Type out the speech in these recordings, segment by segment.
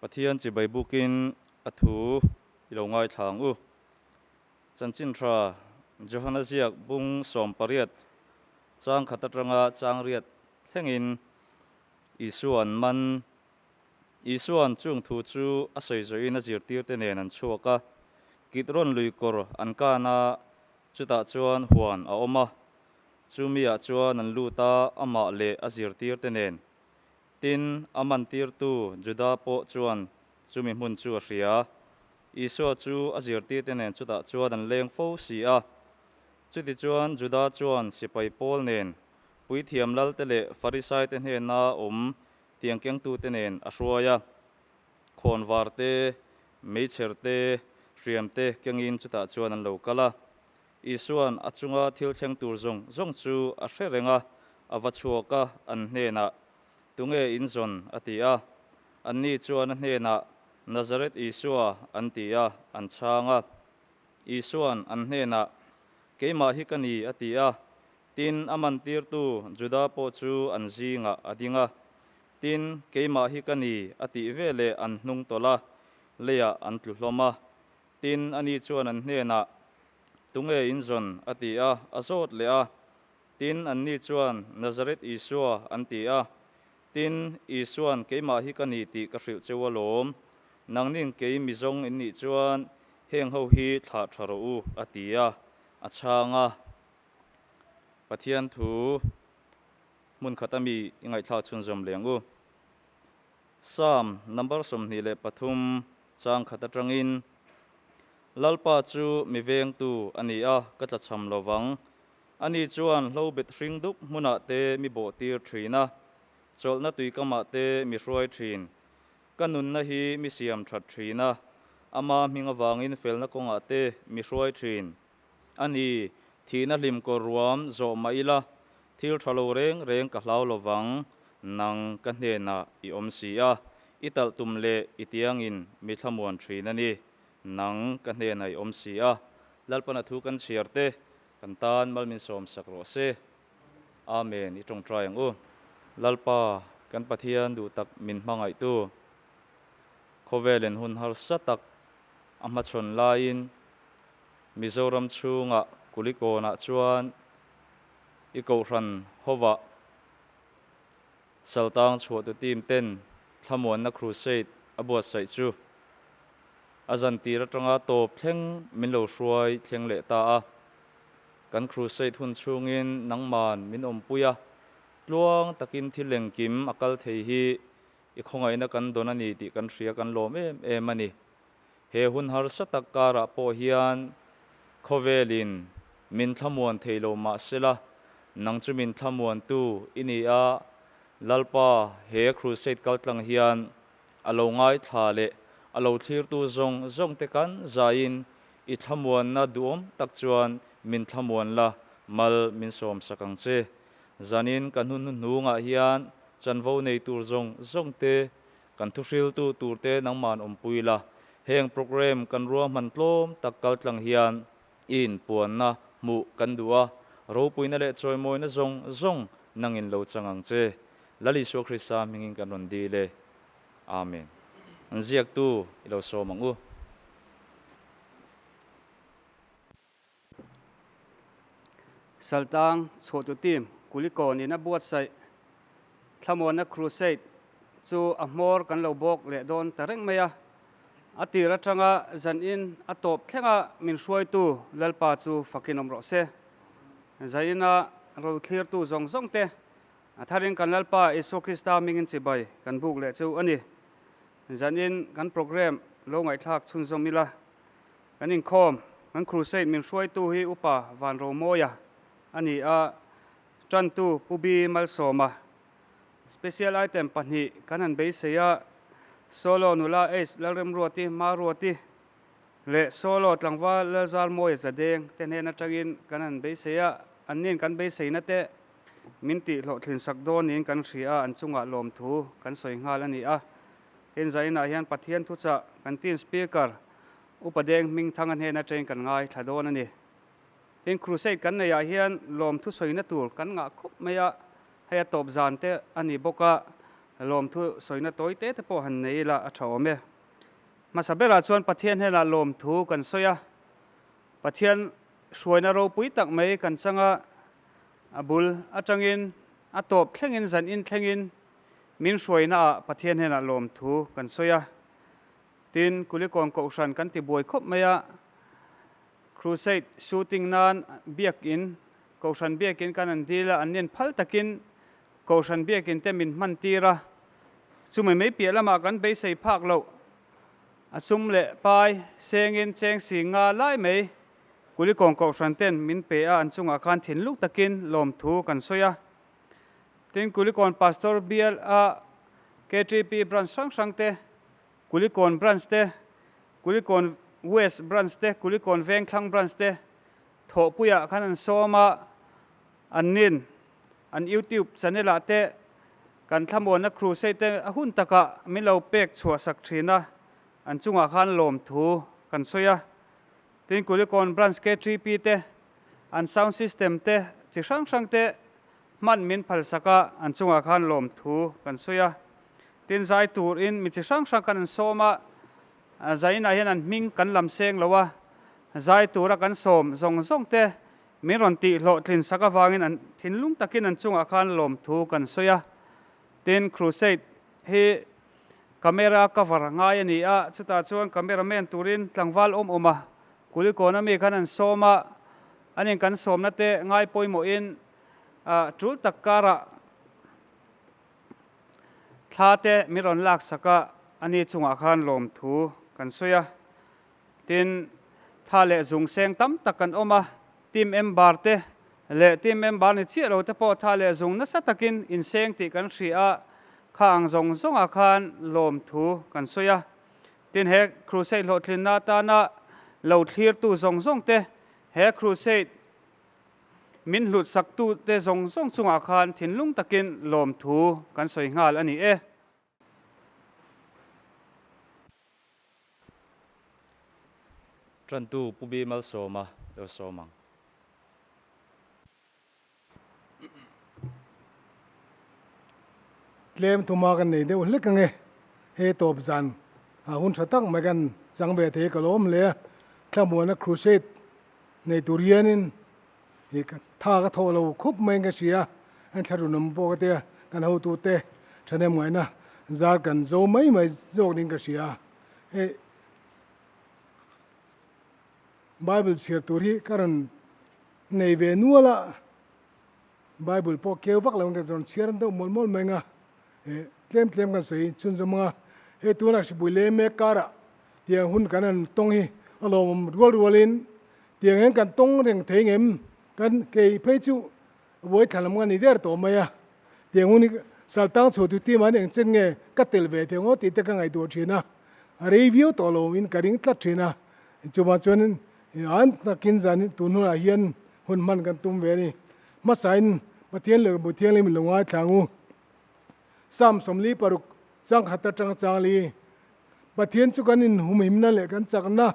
Pathian chibai bukin a thu i lo ngaithla ang u. Chanchin tha Johana ziak bung 18 chang khat atanga chang riat thlengin Isua an man. Isua'n chung thu chu a sawi zawhin a zirtirte nen an chhuak a, Kidron lui kawr an kan a, chutah chuan huan a awm a. Chumi-ah chuan an lut a, amah leh a zirtirte nen. Tin, a mantirtu Juda pawh chuan chumi hmun chu a hria. Isua chu a zirtirte nen chutah chuan an leng fo si a. Chutichuan Juda chuan sipai pawl nen puithiam lalte leh Farisaite hnena awm tiang kengtute nen a hruai a, khawnvar te, meichher te, hriam te kengin chutah chuan an lo kal a. Isua'n a chunga thil thleng tur zawng zawng chu a hre reng a, a va chhuak a, an hnenah, Tunge in zawn? a ti a. Anni chuan a hnenah, Nazareth Isua, an ti a, an chhang a. Isua'n an hnenah, Keimah hi ka ni, a ti a. Tin, a mantirtu Juda pawh chu an zingah a ding a. Tin, Keimah hi ka ni, a tih veleh an hnung tawlh a, leiah an tlu hlawm a. Tin, ani chuan an hnenah, Tunge in zawn? a ti a, a zawt leh a. Tin, anni chuan, Nazareth Isua, an ti a. Tin, Isua'n, Keimah hi ka ni tih ka hrilh cheu alawm. Nangnin kei mi zawng in nih chuan heng ho hi thlah tha rawh u, a ti a, a chhang a. Pathian thu hmun khat ami i ngaihthlak chhunzawm leh ang u. Psalm number 23 chang khat atangin, Lalpa chu mi vengtu a ni a, ka tlachham lo vang. Ani chuan hlo bet hring dup hmunah te mi bawhtir thin a, chawlhna tuikamah te mi hruai thin. Ka nunna hi mi siam that thin a, ama hming avangin felna kawngah te mi hruai thin. A ni, thihna hlim kawr ruam zawh mah ila, thil tha lo reng reng ka hlau lo vang, nang ka hnenah i awm si a, i talh tum leh i tiangin mi thlamuan thin a ni, nang ka hnenah i awm si a. Lalpana thu kan chhiar te, kan tan mal min sawm sak rawh se. Amen, i tawngtai ang u. Lalpa, kan Pathian duh tak min hmangaihtu, khawvelin hun harsa tak a hmachhawn laiin, Mizoram chhunga Kulikawnah chuan i Kohhran hovah Saltang chhuahtu team ten Thlamuanna Crusade a buatsaih chu a zantir atanga tawp thleng min lo hruai thleng leh ta a. Kan Crusade hun chhungin nangman min awmpui a, tluang takin thil engkim a kal thei hi i khawngaihna kan dawn a ni tih kan hria kan lawm em em a ni. He hun harsa tak karah pawh hian khawvelin min thlamuan thei lo mah sela, nang chu min thlamuantu i ni a, Lalpa he crusade kaltlang hian a lo ngaithla leh a lo thlirtu zawng zawng te kan zaiin i thlamuanna duhawm tak chuan min thlamuan la, mal min sawm sak ang che. Zanin ka hnu hnuhnungah hian chanvo nei tur zawng zawng te Kan thuhriltu turte nangman awmpui la, heng programme kan ruahman tlawm tak kaltlang hian i inpuanna hmuh kan duh a, ropuina leh chawimawina zawng zawng nangin lo chang ang che. Lal Isua Krista hmingin kan rawn dil e. Amen. An ziaktu i lo sawm ang u. Saltang chhuahtu team Kulikawn in a buatsaih Thlamuanna Crusade chu a hmawr kan lo bawk leh dawn ta reng mai a. A tir atanga zanin a tawp thlenga min hruaitu Lalpa chu fakin awm rawh se. Zaina rothlirtu zawng zawng te a tharin kan Lalpa Isua Krista hmingin chibai kan buk leh chu a ni. Zanin kan programme lo ngaihthlak chhunzawm ila. Kan inkhawm, kan crusade min hruaitu hi Upa Vanromawia a ni a, tantu Pu B Malsawma. Special item pahnih kan han beisei a, Solo nula H Lalremruati Maruati leh Solo tlangval Lalzarmawia Zadeng te hnen atangin kan han beisei a, anni'n kan beiseina te min tihhlawhtlin sak dawn niin kan hria a, an chungah lawmthu kan sawi nghal a ni a. Tin, zainah hian Pathian thuchah kan team speaker Upa Deng Hmingthanga hnen atangin kan ngaithla dawn a ni. Tin, crusade kan neihah hian lawmthu sawina tur kan ngah khawp mai a, hei a tawp zan te a ni bawk a. Lawmthu sawina tawi te te pawh han nei ila a tha awm e. Hmasa berah chuan Pathian hnenah lawmthu kan sawi a, Pathian hruaina ropui tak mai kan chang a, a bul atangin a tawp thlengin zan in thlengin min hruaina ah Pathian hnenah lawmthu kan sawi a. Tin, Kulikawn Kohhran kan ti buai khawp mai a, Crusade shooting nan biakin, Kohhran biakin kan an dil a, an nen phal takin Kohhran biakin te min hman tir a, chumi mai piah lamah kan beisei phak loh a sum leh pai sengin cheng si nga lai mai Kulikawn Kohhran ten min pe a, an chungah khan thinlung takin lawmthu kan sawi a. Tin, Kulikawn Pastor bial a KTP branch hrang hrang te, Kulikawn Branch te, Kulikawn West Branch te, Kulikawn Vengthlang Branch te thawhpuiah khan an sawm a, an nin an YouTube channel ah te kan thlamuanna crusade te a hun takah min lo pek chhuah sak thin a, an chungah khan lawmthu kan sawi a. Tin, Kulikawn Branch KTP te an sound system te chi hrang hrang te hman min phalsak a, an chungah khan lawmthu kan sawi a. Tin, zai turin mi chi hrang hrang khan an sawm a, zainah hian an hming kan lam seng lo a, zai tura kan sawm zawng zawng te min rawn tih hlawhtlin sak avangin an thinlung takin an chungah khan lawmthu kan sawi a. Tin, crusade hi camera cover ngai a ni a, chutah chuan cameraman turin tlangval awm awm a, Kulikawn ami khan an sawm a, an in kan sawmna te ngai pawimawhin tul tak karah Thla te min rawn laksak a, ani chungah khan lawmthu kan sawi a. Tin, tha leh zung seng tam tak kan awm a, team member te leh team member ni chiah lo te pawh tha leh zung nasa takin inseng tih kan hria a, kha ang zawng zawngah khan lawmthu kan sawi a. Tin, he crusade hlawhtlinna atana lo thlirtu zawng zawng te, he crusade Min hlutsaktute zawng zawng chungah khan thinlung takin lawmthu kan sawi nghal a ni e. Tantu Pu Bi Malsawma lo sawm ang. Tlem thuma kan nei deuh hlek ange, he tawp zan a hun tha tak mai kan chang ve thei ka lawm hle a, Thlamuana Crusade nei tur hianin hi tha ka thawh lo khup mai in ka hria, an thlarun awm pawh ka tia, kan hotute thahnem ngaihna zar kan zo mai mai zawk niin ka hria, hei Bible chhiar tur hi ka rawn nei ve nual a, Bible pawh keu vak lo in ka rawn chhiar deuh mual mual mai ang a, tlem tlem kan sawi chhunzawm ang a, hei tunah hripui leh mek karah tiang hun kan han tawng hi a lawmawm rual rualin tiang hian kan tawng reng thei ngem kan kei phei chu buai thla lam ka ni der tawh mai a, tiang hun hi saltang chhuah tu team ah hian engchen nge ka tel ve thei ang aw tih te ka ngaihtuah thin a, a rei viau tawh lo in ka ring tlat thin a, chuvang chuan an takin zan tun hunah hian hun hman kan tum ve a ni. Hmasain Pathian leh Bu Thianghlim in lo ngaithla ang u. Psalm 46 changkhat atanga changli Pathian chu kan inhumhimna leh kan chakna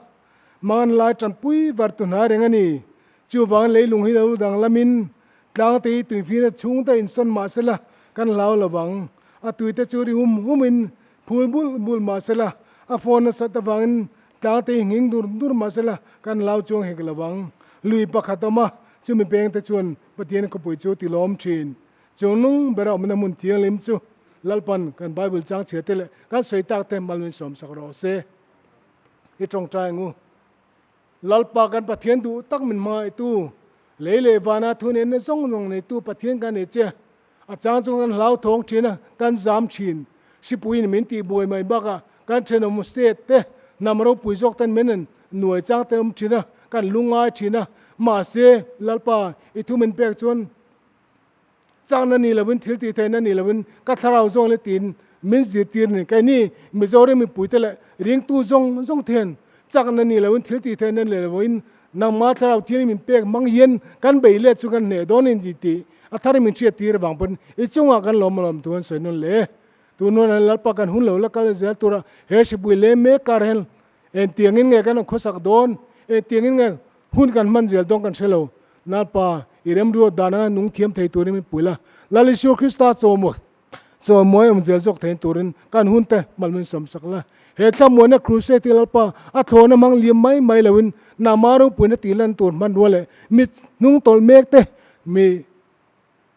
hmangan lai tanpui var tu hnai reng a ni. Chuvangin leilung hi lo danglamin tlangte hi tuifina chhungte insawn mah sela kan hlau lo vang. A tuite chu ri hum humin phul bulh bulh mah sela a phone nasat avangin tlangte hi nghing dur dur mah sela kan hlau chuang hek lo vang. Lui pakhat awm a, chumi pengte chuan Pathian khawpui chu tilawm thin. Chungnung bera awmna hmun thianghlim chu Lalpan kan Bible chang chhia te leh kan sawi tak te malmin sawmsak rawh se. I tawngtai ang u. Lalpa kan Pathian duh tak min hmangaihtu, lei leh vana thu nenna zawng zawng neitu Pathian kan nei che. A chang chu kan hlauthawng thin a, kan zam thin. Sipuiin min tih buai mai bakah kan thenawm state te, hnam ropui zawk ten min an nuai chang te awm thin a, kan lungngai thin a. Mahse, Lalpa i thu min pek chuan Chakna ni lovin, thil tih theihna ni lovin ka thlarau zawng leh tiin min zirtir a ni. Keini Mizoram mipuite leh ringtu zawng zawng te hian chakna ni lovin, thil tih theihna ni lovin nangmah thlarau thiangin min pek hmang hian kan bei let chu kan hneh dawn a ni tih a thar min hriattir avang pawn i chungah kan lawm alawm thu an sawi nawn leh. Tun hun an Lalpa kan hun lo la kal zel tura he hripui leh mek kar hian Engtiangin nge kan khawsak dawn? Engtiangin nge hun kan hman zel dawn kan hre lo. Lalpa, i remruat dan anga nung thiam thei turin min pui la. Lal Isua Krista chawmawi, Chawimawi awm zel zawk thein turin kan hunte malmin sawmsak la. He thlamuanna Crusade hi Lalpa a thlawna hmang liam mai mai loin nahma ropuina tih lan tur hmanrua leh mi hnung tawlh mek te, mi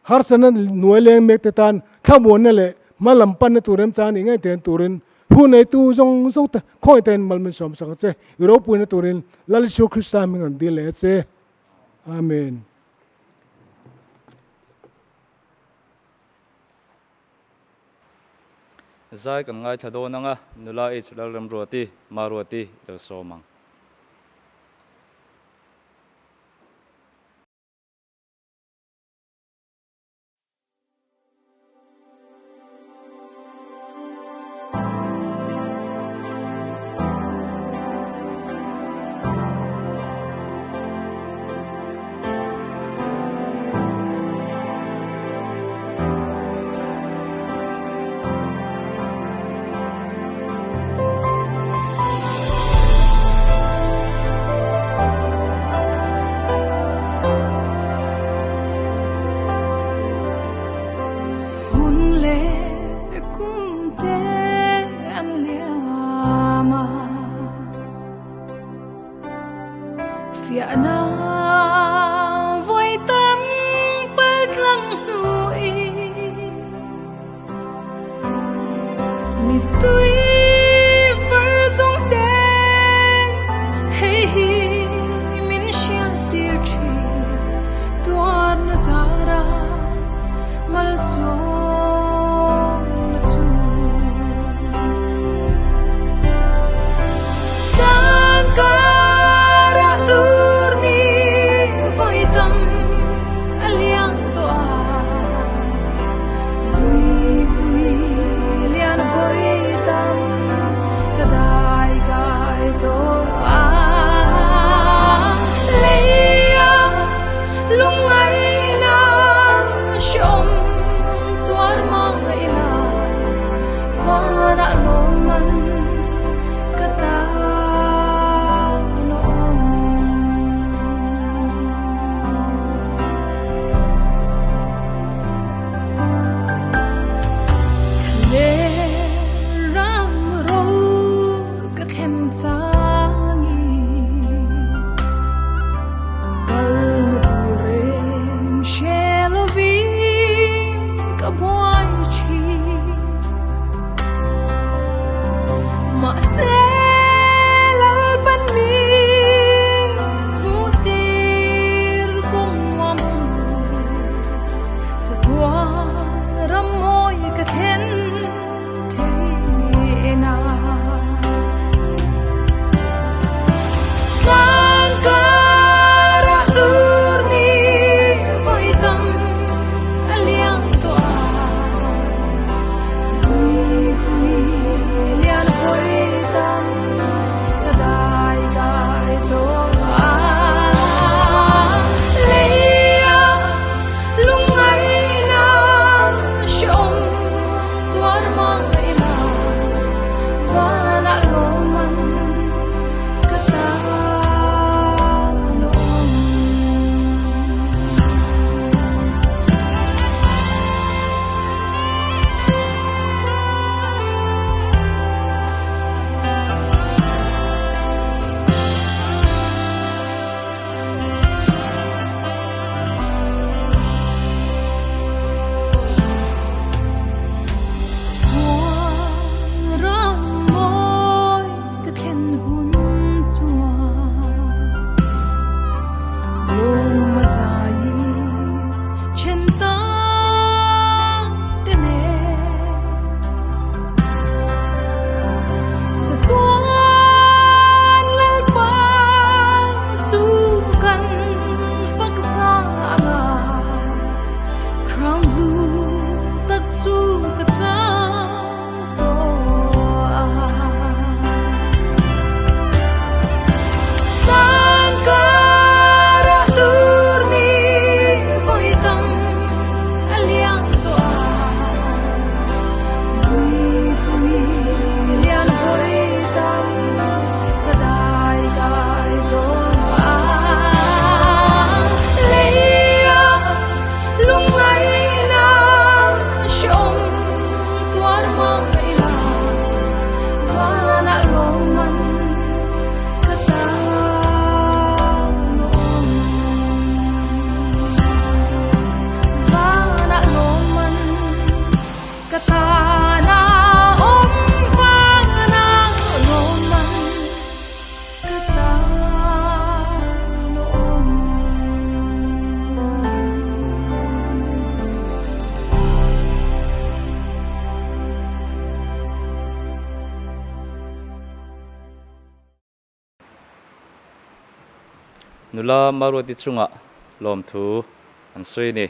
harsatna hnuai leng mek te tan thlamuanna leh hma lam panna tur remchang nih ngei thein turin hu neitu zawng zawng te khawngaih tein malmin sawmsak a che. I ropuina turin Lal Isua Krista hming rawn dil leh a che. Amen. Zai kan ngaithla dawn ang a, nula H Lalremruati, Maruati, lo sawm ang. Hun leh kum te an liam a. Fiahna vawi tam pal tlang hnuin mittui far zawng ten hei hi min hriattir thin tuarna zara malsawmna chu. Tlangkara tur ni vawi tam a lian tawh a, luipui lian vawi tam ka dai kai tawh a. Leia lungngaihna hreawm tuar mah ila. Vanah lawmman ka tan a awm. Thlale ram ro ka thlen changin kalna tur reng hre lovin ka buai thin. Mahse Lalpan min hmuh tir kawng nuam chu chatuan ram mawi ka thlen theih a. Tlangkara tur ni vawi tam a lian tawh a, luipui lian vawi tam ka dai kai tawh a. Leia lungngaihna. Nula Maruati chungah lawmthu an sawi a ni.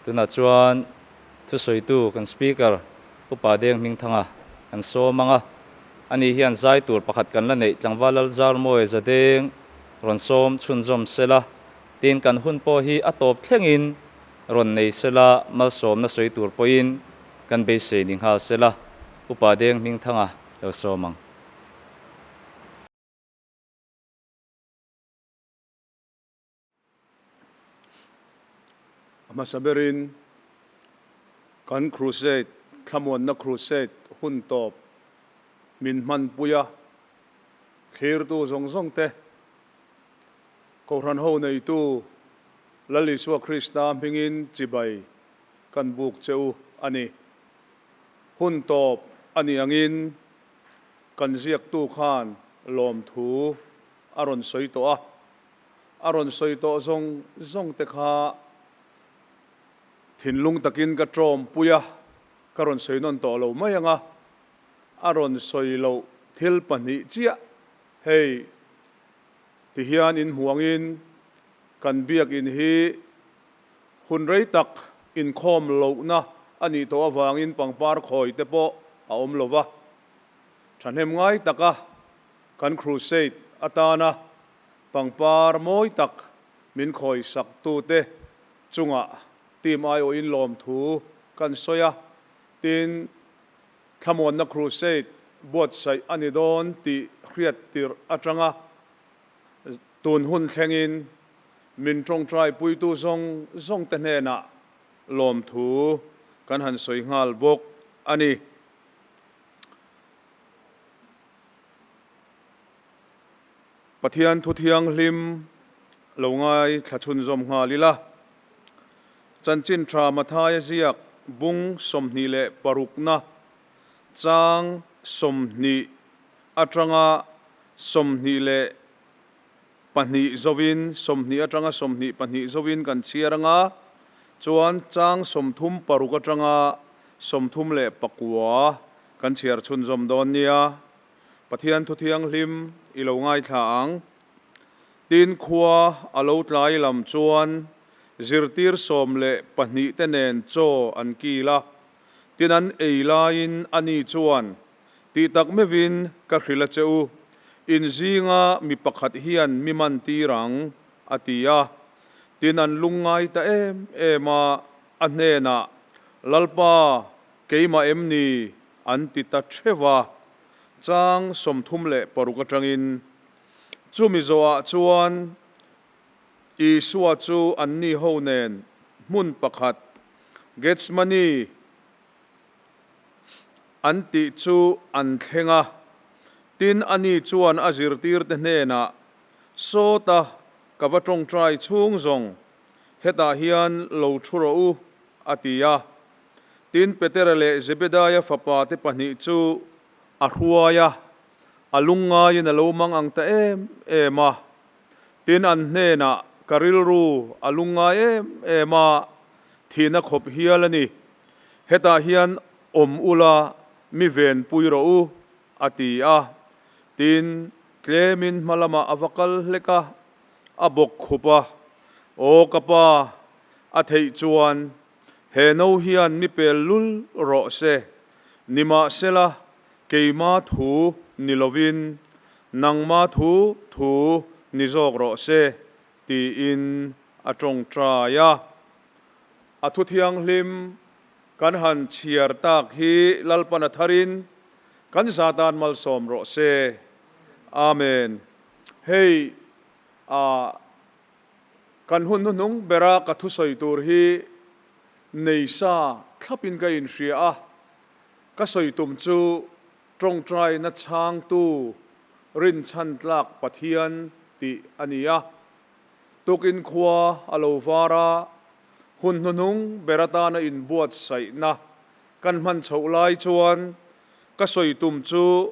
Tunah chuan thusawitu kan Speaker Upa Deng Hmingthanga kan sawm ang a, ani hian zai tur pakhat kan la neih tlangval Lalzarmawi Zadeng rawn sawm chhunzawm sela, tin kan hun pawh hi a tawp thlengin rawn nei sela malsawmna sawi tur pawhin kan beisei ni nghal sela, Upa Deng Hmingthanga lo sawm ang. A hmasa berin kan Crusade, Thlamuanna Crusade hun tawp min hmanpui a, thlirtu zawng zawng te, Kohhran ho neitu Lal Isua Krista hmingin chibai kan buk che u a ni. Hun tawp a nih angin kan ziaktu khan lawmthu a rawn sawi tawh a, a rawn sawi tawh zawng zawng te kha thinlung takin ka tawmpui a, ka rawn sawi nawn tawh lo mai ang a, a rawn sawi loh thil pahnih chiah hei ti hian in hmu angin kan biakin hi hun rei tak inkhawm lohna a nih tawh avangin pangpar khawi te pawh a awm lo va, thahnem ngai taka Kan crusade atana pangpar mawi tak min khawisak tute chungah team aiawhin lawmthu kan sawi a, tin, Thlamuanna Crusade buatsaih a ni dawn tih hriat tirh atanga tun hun thlengin min tawngtai puitu zawng zawngte hnenah lawmthu kan han sawi nghal bawk a ni. Pathian thu thianghlim lo ngai thla chhunzawm nghal ila, Chanchin Tha Mathaia ziak bung 26na chang 20 atanga 22 zovin, 20 atanga 22 zovin kan chhiar anga, chuan chang 36 atanga 39 Kan chhiar chhunzawm dawn nia, Pathian thu thianghlim i lo ngaithla ang. Tin khua a lo tlai lam chuan zirtir 12 te nen chaw an kil a, tin an ei laiin ani chuan, Tih tak meuhin ka hrilh a che u, in zinga mi pakhat hian mi man tir ang, a ti a. Tin an lungngai ta em em a, a hnenah, Lalpa, Keimah em ni? an ti ta theuh a, chang 36 atangin. Chumi zawhah chuan Isua chu anni ho nen hmun pakhat, Gethsemane an tih chu an thleng a. Tin, ani chuan a zirtirte hnenah, Sawta ka va tawngtai chhung zawng, hetah hian lo thu rawh u, a ti a. Tin, Petera leh Zebedaia fapate pahnih chu a hruai a, a lungngaiin a lo mang ang ta em em a. Tin, an hnenah, Ka rilru a lungngai em em a, thihna khawp hial a ni. Hetah hian awm ula, mi venpui rawh u, a ti a. Tin, tlemin hma lamah a va kal hlek a, a bawk khup a, Aw ka pa, a theih chuan He no hian mi pel lul rawh se, nimahsela keima thu ni lovin nangma thu thu ni zawk rawh se, tiin a tawngtai a. A thu thianghlim kan han chhiar tak hi Lalpan a tharin kan zatan malsawm rawh se. Amen. Hei a. Kan hun hnuhnung bera ka thusawi tur hi nei sa thlapin ka inhria a, ka sawi tum chu tawngtaina chhangtu rinchhan tlak Pathian tih a ni a. Tukin khua a lo var a, hun hnuhnung ber atana inbuatsaihna kan hman chhoh lai chuan ka sawi tum chu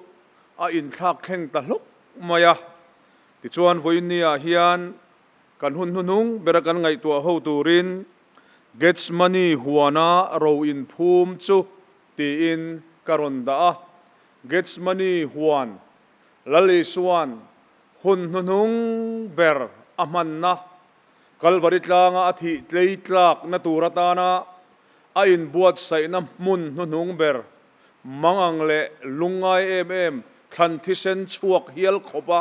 a inthlak thleng ta hlawk mai a. Tichuan, vawiinniah hian kan hun hnuhnung bera kan ngaihtuah ho turin Gethsemane huana ro inphum chu tiin ka rawn dah a. Gethsemane huan Lal Isua'n hun hnuhnung ber a hmanna, Kalvari tlanga a thih tlei tlakna tur atana a inbuatsaihna hmun hnuhnung ber, mangang leh lungngai em em thlan thisen chhuak hial khawpa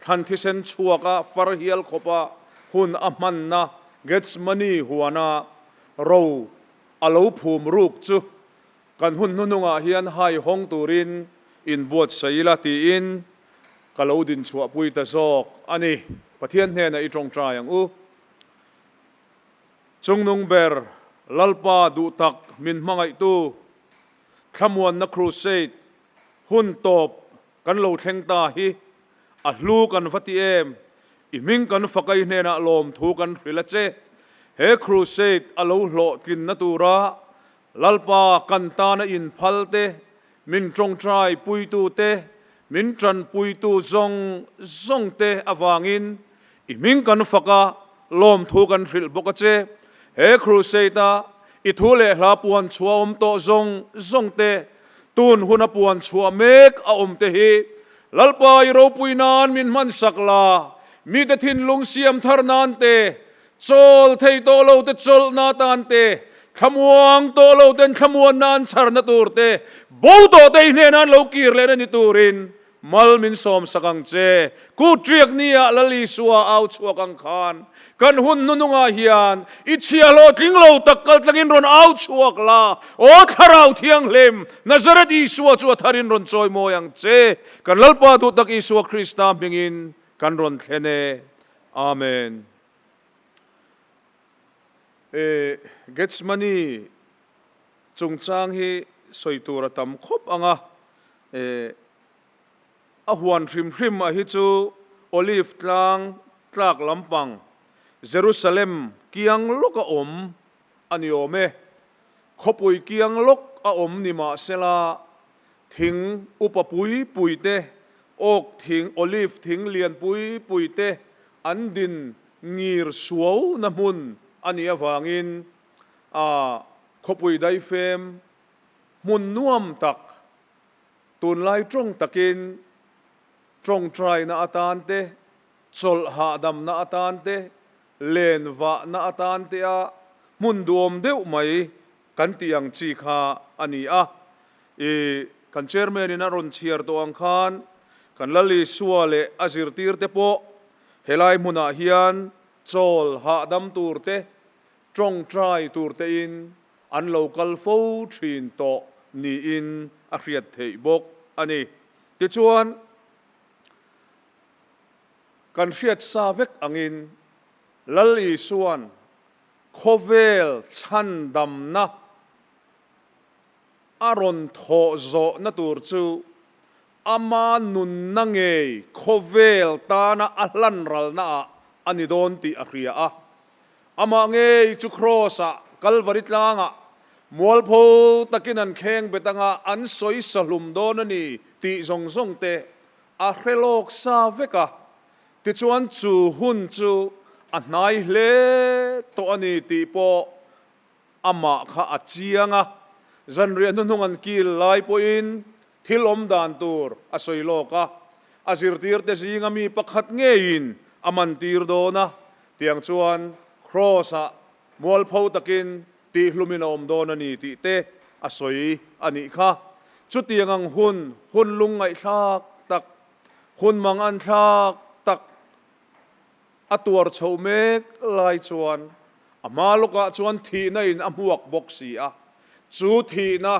thlan thisen chhuaka far hial khawpa hun a hmanna Gethsemane huana ro a lo phum ruk chu kan hun hnuhnungah hian hai hawng turin inbuatsaih ila tiin ka lo dinchhuahpui ta zawk a ni. Pathian hnenah i tawngtai ang u. Chungnung ber Lalpa duhtak min hmangaihtu Thlamuanna Crusade hun tawp kan lo thleng ta hi a hlu kan va ti em? I hming kan fak a i hnenah lawmthu kan hrilh a che. He Crusade a lo hlawhtlinna tura Lalpa kan tana inphal te, min tawngtai puitu te, min tanpuitu zawng zawng te avangin i hming kan fak a, lawmthu kan hrilh bawk a che. He Crusade-a i thu leh hla puan chhuah awm tawh zawng zawng te, tun huna puan chhuah mek a awm te hi Lalpa i ropui nan min hmansak la, mite thinlung siam thar nan te, Chawl thei tawh lo te chawlhna atan te, thlamuang tawh lo ten thlamuanna an chharna tur te, bo tawh te i hnenah an lo kir lehna ni turin mal min sawmsak ang che. Kut riak nia Lal Isua au chhuak ang khan kan hun hnunungah hian i chhiahhlawh tling lo tak kal tlangin rawn au chhuak la, Aw Thlarau Thianghlim, Nazareth Isua chu a tharin rawn chawimawi ang che. Kan Lalpa duhtak Isua Krista hmingin kan rawn thlen e. Amen. E Gethsemane chungchang hi sawi tur a tam khawp ang a, e a huan hrim hrim a hi chu Olive tlang tlak lampang Jerusalem kiang lawk a awm a ni awm e. Khawpui kiang lawk a awm ni mahsela thing upa pui pui te, oak thing, olive thing lian pui pui te an din ngir suau na hmun a nih avangin a khawpui daifem hmun nuam tak, tunlai tawng takin tawngtaina atan te, chawlh hahdamna atan te, len vahna atan te a hmun duhawm deuh mai kan tih ang chi kha a ni a. I kan chairman in a rawn chhiar tawh ang khan kan Lal Isua leh a zirtirte pawh helai hmunah hian chawl hahdam tur te, tawngtai tur tein an lo kal fo thin tawh niin a hriat theih bawk a ni. Tichuan, kan hriat sa vek angin Lal Isua'n khawvel chhandamna a rawn thawh zawhna tur chu ama nunna ngei khawvel tana a hlan ralnaah a ni dawn tih a hria a. Amah ngei chu Kraws-ah, Kalvari tlangah, mualpho takin an kheng bet anga an sawi sahlum dawn a ni tih zawng zawng te a hre lawk sa vek a. Tichuan chu hun chu a hnai hle tawh a ni tih pawh amah kha a chiang a, zanriah hnuhnung an kil lai pawhin thil awm dan tur a sawi lawk a, a zirtirte zinga mi pakhat ngeiin a mantir dawn a, tiang chuan Kraws-ah mualpho takin tihhlumin a awm dawn a ni tih te a sawi a nih kha. Chutiang ang hun, hun lungngaihthlak tak, hun manganthlak tak, A tuar chhoh mek lai chuan a hma lawkah chuan thihna in a hmuak bawk si a, chu thihna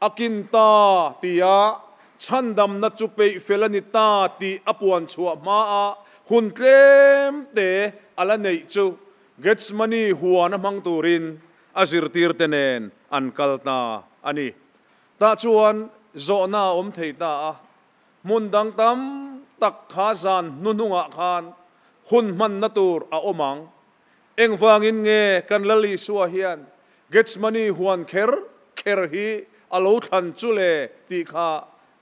a kin ta tia chhandamna chu peih fel a ni ta tih a puan chhuah hmaa hun tlem te a la neih chu Gethsemane huan a hmang turin a zirtirte nen an kal ta a ni. Tah chuan zawhna a awm thei ta a, Hmun dang tam tak kha zan hnuhnungah khan hun hmanna tur a awm ang. Engvangin nge kan Lal Isua hian Gethsemane huan kher kher hi a lo thlan chu le tih kha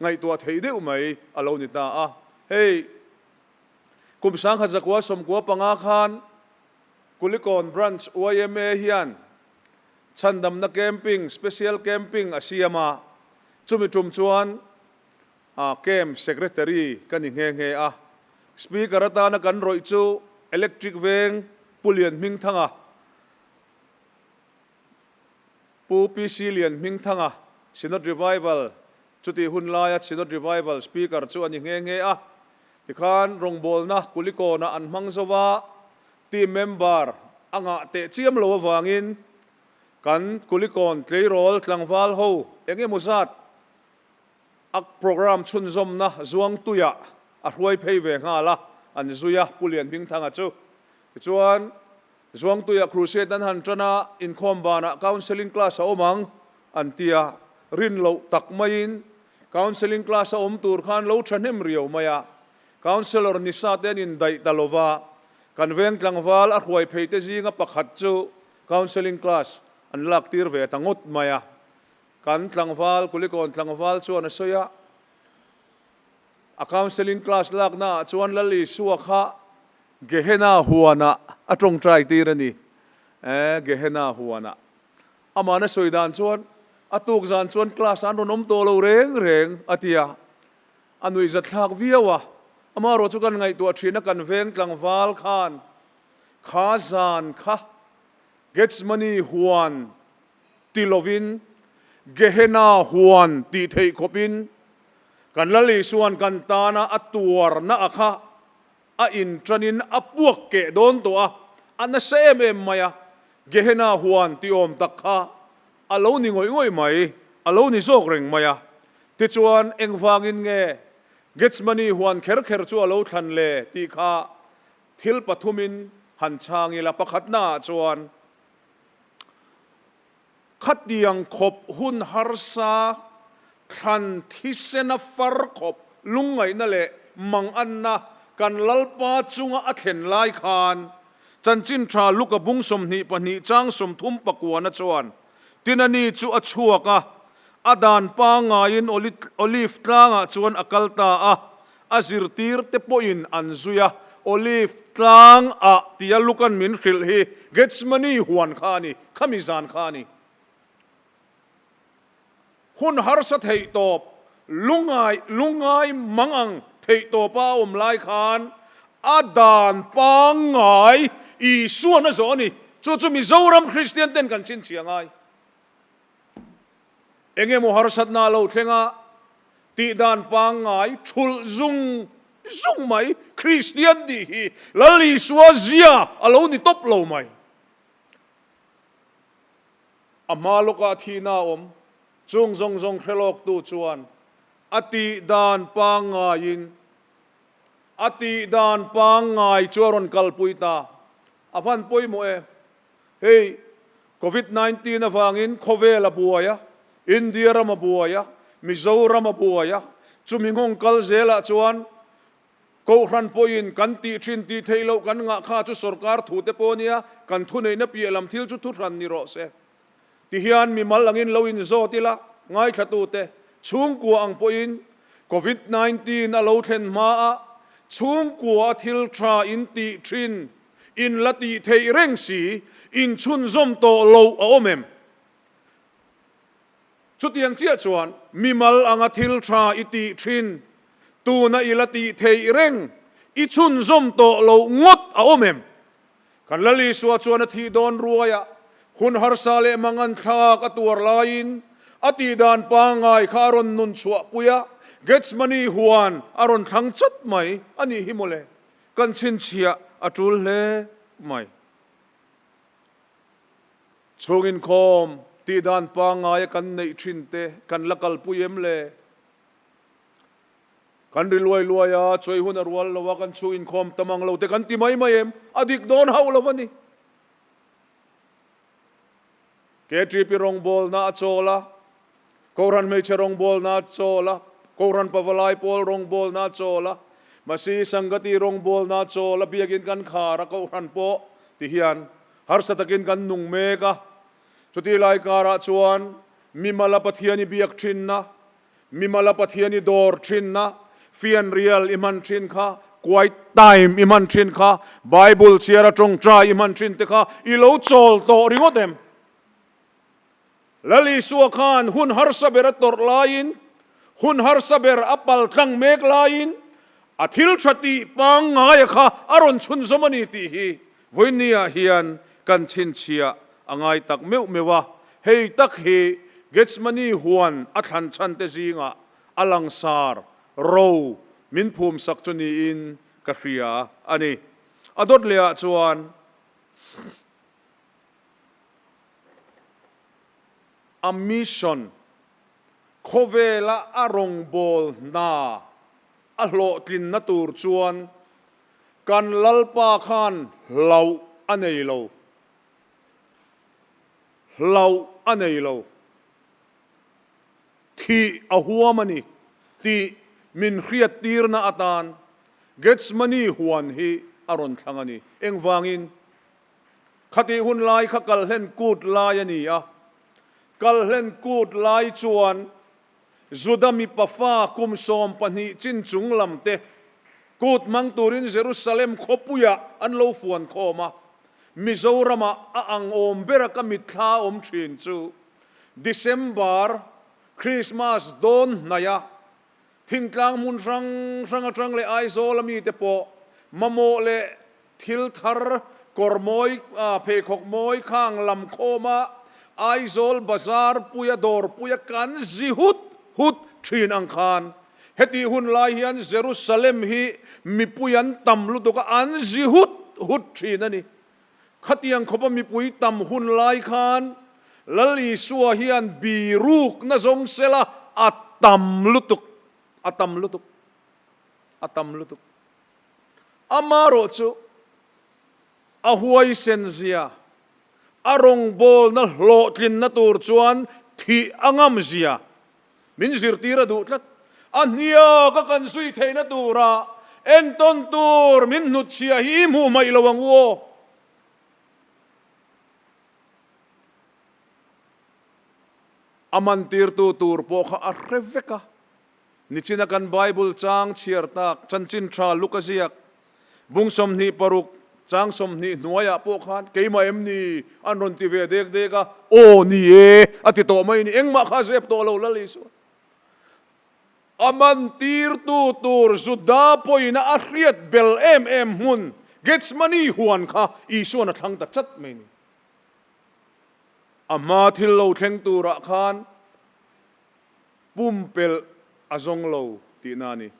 ngaihtuah theih deuh mai a lo ni ta a. Hei, kum 1995 khan Kulikawn Branch yma hian chhandamna camping, special camping a siam a, chumi tum chuan A camp secretary ka ni nghe nghe a. Speaker atana kan rawih chu Electric Veng Pu Lian Hmingthanga, Pu PC Lian Hmingthanga, Synod Revival, chutih hun laia Synod Revival Speaker chu a ni nghe nghe a. Tikhan rawngbawlna Kulikawnah an hmang zo va, team member a ngah teh chiam lo avangin kan Kulikawn tleirawl tlangval ho eng emaw zat A programme chhunzawmna Zuangtuiah a hruai phei ve nghal a, an zui a, Pu Lianhmingthanga chu. Tichuan, Zuangtuiah Crusade an han tan a, inkhawm banah counselling class a awm ang, an ti a. Rin loh tak maiin counselling class a awm tur khan lo thahnem riau mai a, counsellor ni sa te an indaih ta lo va, kan veng tlangval a hruai phei te zinga pakhat chu counselling class an lak tir ve ta ngawt mai a. Kan tlangval, Kulikawn tlangval chuan a sawi a, a counselling class lakna ah chuan Lal Isua kha Gehenna huanah a tawngtai tir a ni. Eh, Gehenna huanah. Amahna sawi dan chuan a tuk zan chuan class ah an rawn awm tawh lo reng reng a ti a, a nuihzat thlak viau a. Amaherawh chu kan ngaihtuah thin a, kan veng tlangval khan kha zan kha Gethsemane huan ti lovin Gehenna huan tih theih khawpin kan Lal Isua'n kan tana a tuarna a kha a inṭanin a puak keh dawn tawh a, a nasa em em mai a, Gehenna huan tih awm tak kha a lo ni ngawih ngawih mai, a lo ni zawk reng mai a. Tichuan, engvangin nge Gethsemane huan kher kher chu a lo thlan le tih kha thil pathumin han chhang ila, pakhatnaah chuan, Khatiang khawp hun harsa, thlan thisena far khawp lungngaihna leh manganna kan Lalpa chunga a thlen lai khan, Chanchin Tha Luka bung 22 chang 30 pakuana chuan, Tin ani chu a chhuak a, a dan pangaiin Olive tlangah chuan a kal ta a, A zirtirte pawhin an zui a, Olive tlang ah tia Lukan min hrilh hi Gethsemane huan kha a ni, khami zan kha a ni. Hun harsa theih tawp, lungai lungai mang ang theih tawpa a awm lai khan a dan pangngai Isuan a zawh a ni. Chu chu Mizoram Kristian ten kan chhinchhiah ngai. Eng emaw harsatna a lo thleng a, tihdan pangngai thulh zung zung mai Kristian tih hi Lal Isua zia a lo ni tawp lo mai. A hma lawkah thihna a awm, chung zawng zawng hre lawktu chuan a tihdan pangngaiin a tihdan pangngai chu a rawn kalpui ta. A van pawimawh e. Hei Covid 19 avangin khawvel a buai a, India ram a buai a, Mizoram a buai a, chumi nghawng kal zelah chuan Kohhran pawhin kan tih thin tih theih loh kan ngah kha chu sorkar thu te pawh nia, kan thuneihna piah lam thil chu thuhran ni rawh se. Tihian mimal angin lo inzawt ila, ngaithlatute chhungkua ang pawhin Covid 19 a lo thlen hmaa chhungkua a thil tha in tih thin In la tih theih reng si, in chhunzawm tawh loh a awm em? Chutiang chiah chuan mimal anga thil tha i tih thin, tuna i la tih theih reng, i chhunzawm tawh loh ngawt a awm em? Kan Lal Isua chuan a thih dawn ruaiah hun harsa leh mangan thlak a tuar laiin a tihdan pangngai kha a rawn nun chhuahpui a, Gethsemane huan a rawn thlang chat mai a nih hi mawle. Kan chhinchhiah a tul hle mai. Chhung inkhawm tih dan pangngaia kan neih thin te kan la kalpui em le? Kan ri luai luai a, chawi hun a rual lo a, kan chhung inkhawm tam ang lo te kan ti mai mai em? A dik dawn hauh lo a ni. KTP rawngbawlna a chawl a, Kohhran hmeichhe rawngbawlna a chawl a, Kohhran pavalai pawl rawngbawlna a chawl a, Masi Sangati rawngbawlna a chawl a, biakin kan khar a, Kohhran pawh ti hian harsa takin kan nung mek a. Chuti lai karah chuan mimala Pathian i biak thinna, Mimala Pathian i dawr thinna, fianrial i hman thin kha, quiet time i hman thin kha, Bible chhiar a tawngtai i hman thin te kha i lo chawl tawh ringawt em? Lal Isua khan hun harsa ber a tawrh laiin, hun harsa ber a pal tlang mek laiin, A thil tha tih pangngaia kha a rawn chhunzawm a ni tih hi vawinia hian kan chhinchhiah a ngai tak meuh meuh a. Hei tak hi Gethsemane huan a thlan chhan te zingah a langsar ro min phumsak chu niin ka hria a ni. A dawt lehah chuan a mission Khawvela a rawngbâwl hna a hlawhtlinna tûr chuan kan Lalpa khân hlauh a nei lo. Hlauh a nei lo. Thih a huam a ni tih min hriattîrna atân Gethsemane huan hi a rawn thlang a ni. Engvângin? Khatih hun lai kha kalhlen kût lai a ni a. Kalhlen kût lai chuan Juda mipa fa kum 12 chin chung lam te kût hmang turin Jerusalem khawpuiah an lo fuan khawm a. Mizoramah a ang awm bera ka mitthla awm thin chu December Christmas dawn hnaia thingtlang hmun hrang hrang atang leh Aizawl a mite pawh mamawh leh Thil thar kawr mawi, pheikhawk mawi khang lam khawma Aizawl bazar puia dawr puia kan zi hut hut thin ang khan hetih hun lai hian Jerusalem hi mipui an tam lutuk a, an zi hut hut thin a ni. Khatiang khawpa mipui tam hun lai khan Lal Isua hian birukna zawng sela a tam lutuk, a tam lutuk, a tam lutuk. Amarawh chu a huaisen zia, a rawngbawlna hlawhtlinna tur chuan thih a ngam zia min zirtir a duh tlat. A hniak a kan zui theihna tura entawn tur min hnutchhiah hi i hmuh hmaih lo ang u aw. A mantirtu tur pawh kha a hre vek a. Nichina kan Bible chang chhiar tak chanchin tha Luka ziak bung 26 chang 20 hnuaiah pawh khan keimah em ni an rawn ti ve dek dek a, aw ni e a ti tawh mai ni, engmah kha zep tawh lo Lal Isua. A mantirtu tur Juda pawhin a hriat bel em em hmun Gethsemane huan kha Isuan a thlang ta chat mai ni. A hma thil lo thleng turah khan Pumpelh a zawng lo tihna a ni.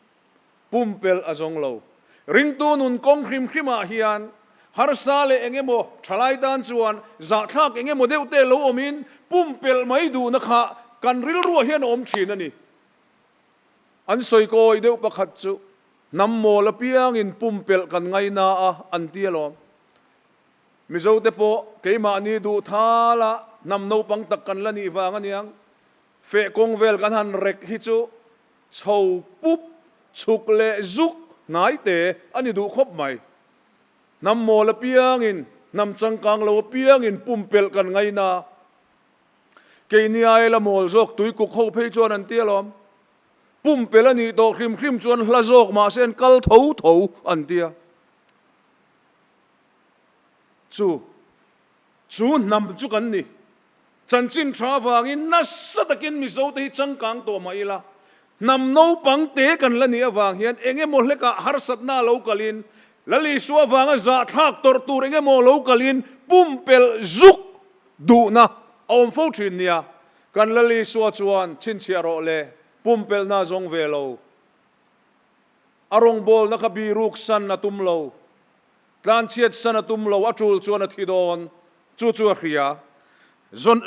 Pumpelh a zawng lo. Ringtu nun kawng hrim hrimah hian harsa leh eng emaw thalai tan chuan zahthlak eng emaw deuh te lo awmin pumpelh mai duhna kha kan rilruah hian a awm thin a ni. An sawi kawi deuh pakhat chu hnam mawl apiangin pumpelh kan ngaina a an ti alawm. Mizote pawh keimahni duh thala hnam naupang tak kan la nih vang a niang. Feh kawng vel kan han rek hi chu chho pup, chhuk leh zuk hnai te a ni duh khawp mai. Hnam mawl apiangin, hnam changkang lo apiangin pumpelh kan ngaina. Keini aila mawl zawk tuikuk ho phei chuan an ti alawm. Pumpelh a nih tawh hrim hrim chuan hla zawk mahse an kal tho tho an ti a. Chu chu hnam chu kan ni. Chanchin tha avangin nasa takin Mizote hi changkang tawh mah ila, hnam naupang te kan la nih avang hian eng emaw hlekah harsatna a lo kalin, Lal Isua avanga zahthlak tawrh tur eng emaw lo kalin pumpelh zuk duhna a awm fo thin nia. Kan Lal Isua chuan chhinchhiah rawh le, pumpelhna a zawng ve lo. A rawngbawlna kha biruk san a tum lo. Tlanchhiat san a tum lo, a tul chuan a thi dawn, chu chu a hria. Zawn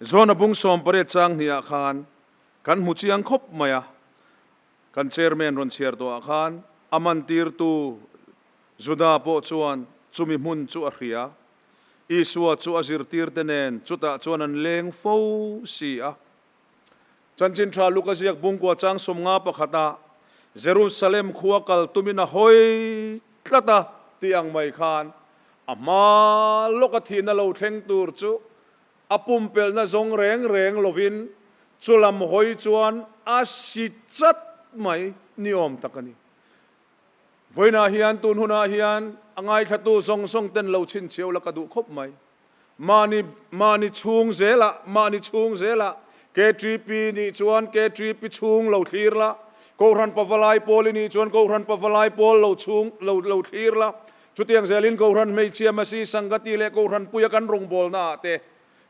Zawna bung 18 chang hniah khan kan hmu chiang khawp mai a, kan chairman rawn chhiar tawhah khan a mantirtu Juda pawh chuan chumi hmun chu a hria. Isua chu a zirtirte nen chutah chuan an leng fo si a. Chanchin Tha Luka ziak bungkua chang 51 ah Jerusalem khua kal tumin a hawi tlat a tih ang mai khan a hma lawka thihna lo thleng tur chu a pumpelhna zawng reng reng lovin chu lam hawi chuan a si chat mai ni awm tak a ni. Vawiinah hian tun hunah hian a ngaithlatu zawng zawng ten lo chhinchhiau la ka duh khawp mai. Mahni mahni chhung zelah mahni chhung zelah KTP nih chuan KTP chhung lo thlir la, Kohhran Pavalai pawl i nih chuan Kohhran Pavalai pawl lo chhung lo lo thlir la. Chutiang zelin Kohhran hmeichhia Masi Sangati leh Kohhran puia kan rawngbawlna ah te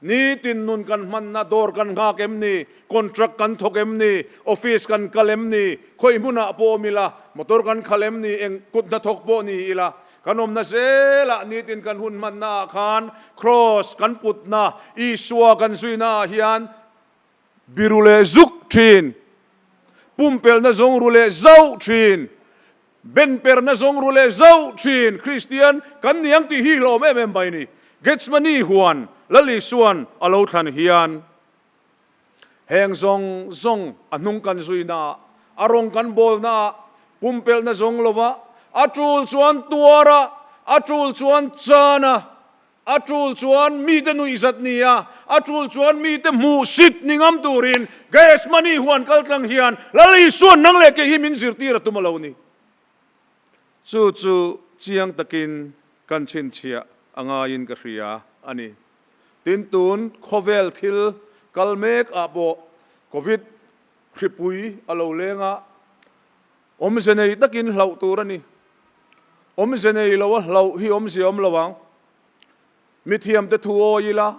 nitin nun kan hmanna dawr kan nghak em ni, contract kan thawk em ni, office kan kal em ni, khawi hmunah pawh awm ila, motor kan khalh em ni, eng kut hnathawk pawh ni ila, kan awmna zelah nitin kan hun hmanna ah khan Kraws kan putna, Isua kan zuina ah hian Biru leh zuk thin, pumpelhna zawng ru leh zauh thin, benperna zawng ru leh zauh thin Kristian kan ni ang tih hi hlawm em em mai ni. Gethsemane huan Lal Isuan a lo thlan hian heng zawng zawng a hnung kan zuina ah, a rawng kan bawlna ah pumpelhna zawng lova a tul chuan tuar a, a tul chuan chan a, A tul chuan mite nuihzat ni a, a tul chuan mite hmuhsit ni ngam turin Gethsemane huan kal tlang hian Lal Isuan nang leh kei hi min zirtir a tum a lo ni. Chu chu chiang takin kan chhinchhiah a ngaiin ka hria a ni. Tin, tun khawvel thil kal mek ah pawh Covid hripui a lo leng a, awmze nei takin hlauh tur a ni. Awmze nei lo a hlauh hi awmzia awm lo ang. Mithiamte thu awi ila,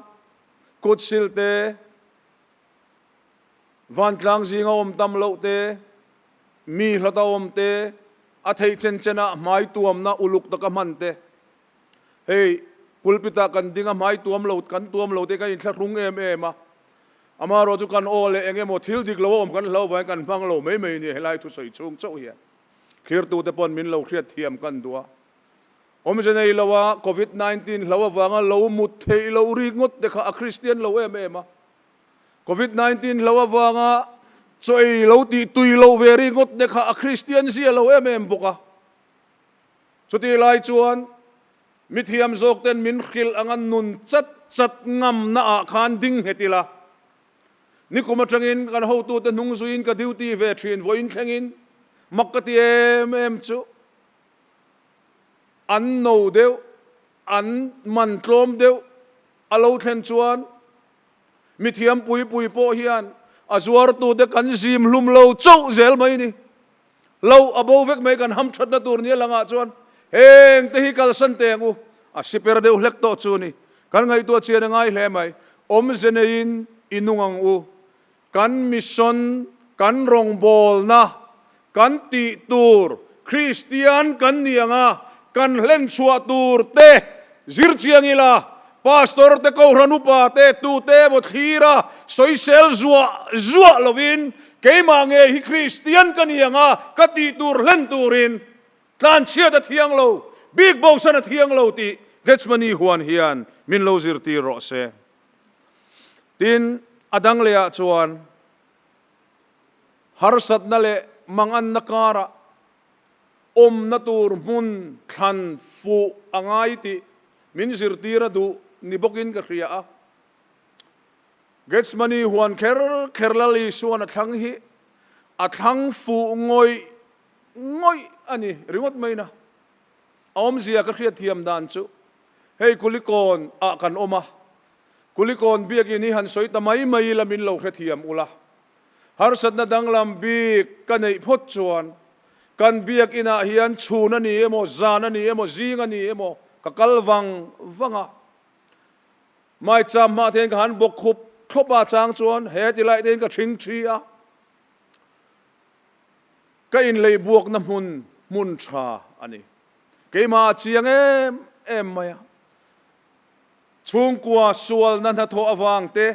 kut sil te, vantlang zinga awm tam loh te, mi hlata awm te, a theih chen chenah hmai tuamna uluk taka hman te. Hei, pulpit-ah kan ding a, hmai tuam lo, kan tuam lo te kan inthlahrung em em a. Amaherawh chu kan aw leh eng emaw thil dik lo a awm kan hlau vangin kan hmang lo mai mai nia helai thusawi chhung chauh hian. Thlirtute pawn min lo hriatthiam kan duh a. Awmze nei lo a, Covid 19 hlo avanga lo mut theih loh rik ngawt te kha a Kristian lo em em a. Covid 19 hlo avanga chaw ei lo tih tui loh ve rik ngawt te kha a Kristian zia lo em em bawk a. Chutih lai chuan mithiam zawk ten min hrilh anga nun chat chat ngamna ah khan ding nghet ila. Nikum atangin kan hotute hnung zuiin ka duty ve thin vawiin thlengin mak ka ti em em chu. An no deuh, an man tlawm deuh a lo thlen chuan mithiam pui pui pawh hian a zuartute kan zim hlum lo chauh zel mai ni. Lo a bo vek mai kan hamthatna tur nia langah chuan heng te hi kalsan teh ang u, a siper deuh hlek tawh chu ni. Kan ngaihtuah chian a ngai hle mai. Awmze neiin i nung ang u. Kan mission, kan rawngbawlna, kan tih tur, Kristian kan ni ang a, kan hlenchhuah tur te zir chiang ila, Pastor te, Kohhran upa te, tute emaw thlira sawisel zuah zuah lovin, keimah nge hi Kristian ka ni ang a, ka tih tur hlen turin tlanchhiat a thiang lo, bik bosan a thiang lo tih Gethsemane huan hian min lo zirtir rawh se. Tin, a dang lehah chuan harsatna leh manganna karah awmna tur hmun thlan fuh a ngai tih min zirtir a duh ni bawkin ka hria a. Gethsemane huan kher kher Lal Isuan a thlang hi a thlang fuh ngawih ngawih a ni ringawt mai na. A awmzia ka hriatthiam dan chu hei Kulikawn ah kan awm a, Kulikawn biakinn hi han sawi ta mai mai ila min lo hrethiam ula. Harsatna danglam bik ka neih phawt chuan kan biakinn ah hian chhun a ni emaw, zan a ni emaw, zing a ni emaw ka kal vang vang a. Maicham hmah te hian ka han bawk khup thlawp a chang chuan he ti lai te hian ka thing thi a. Ka inlei buakna hmun hmun tha a ni. Keimah a chiang em em mai a. Chhungkua sualna hnathawh avang te,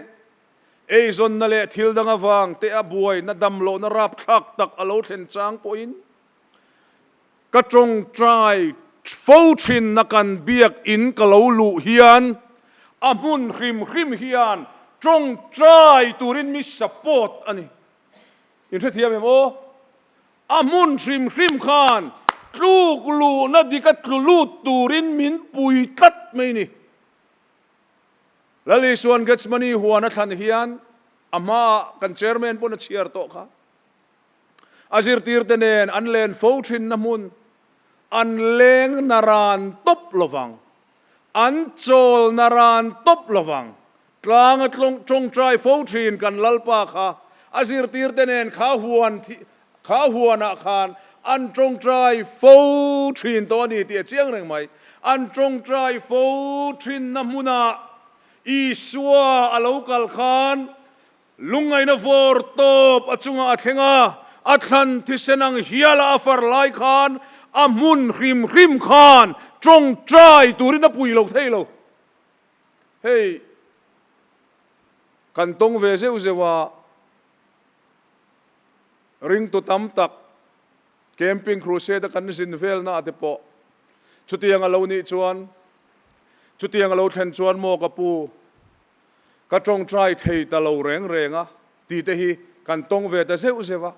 eizawnna leh thil dang avang te a buaina damlohna rapthlak tak a lo thlen chang pawhin ka tawngtai fo thinna kan biakinn ka lo luh hian a hmun hrim hrim hian tawngtai turin mi support a ni. In hrethiam em aw? A hmun hrim hrim khan tluk luhna dik a tlu lut turin min pui tlat mai ni. Lal Isuan Gethsemane huan a thlan hian a hmaah kan chairman pawn a chhiar tawh kha. A zirtirte nen an len fo thinna hmun an leng naran tawp lovang, an chawl naran tawp lovang. Tlang a tawngtai fo thin kan Lalpa kha a zirtirte nen kha huan. Kha huanah khan an tawngtai fo thin tawh a ni tih a chiang reng mai. An tawngtai fo thinna hmunah Isua a lo kal khan lungngaihna vawr tawp a chungah a thleng a, a thlan thisen ang hiala a far lai khan a hmun hrim hrim khan tawngtai turin a pui lo thei lo. Hei kan tawng ve zeuh zeuh a. Ringtu tam tak Camping Crusade a kan zin velna ah te pawh chutiang a lo nih chuan, chutiang a lo thlen chuan maw ka pu, ka tawngtai thei ta lo reng reng a tih te hi kan tawng ve ta zeuh zeuh a.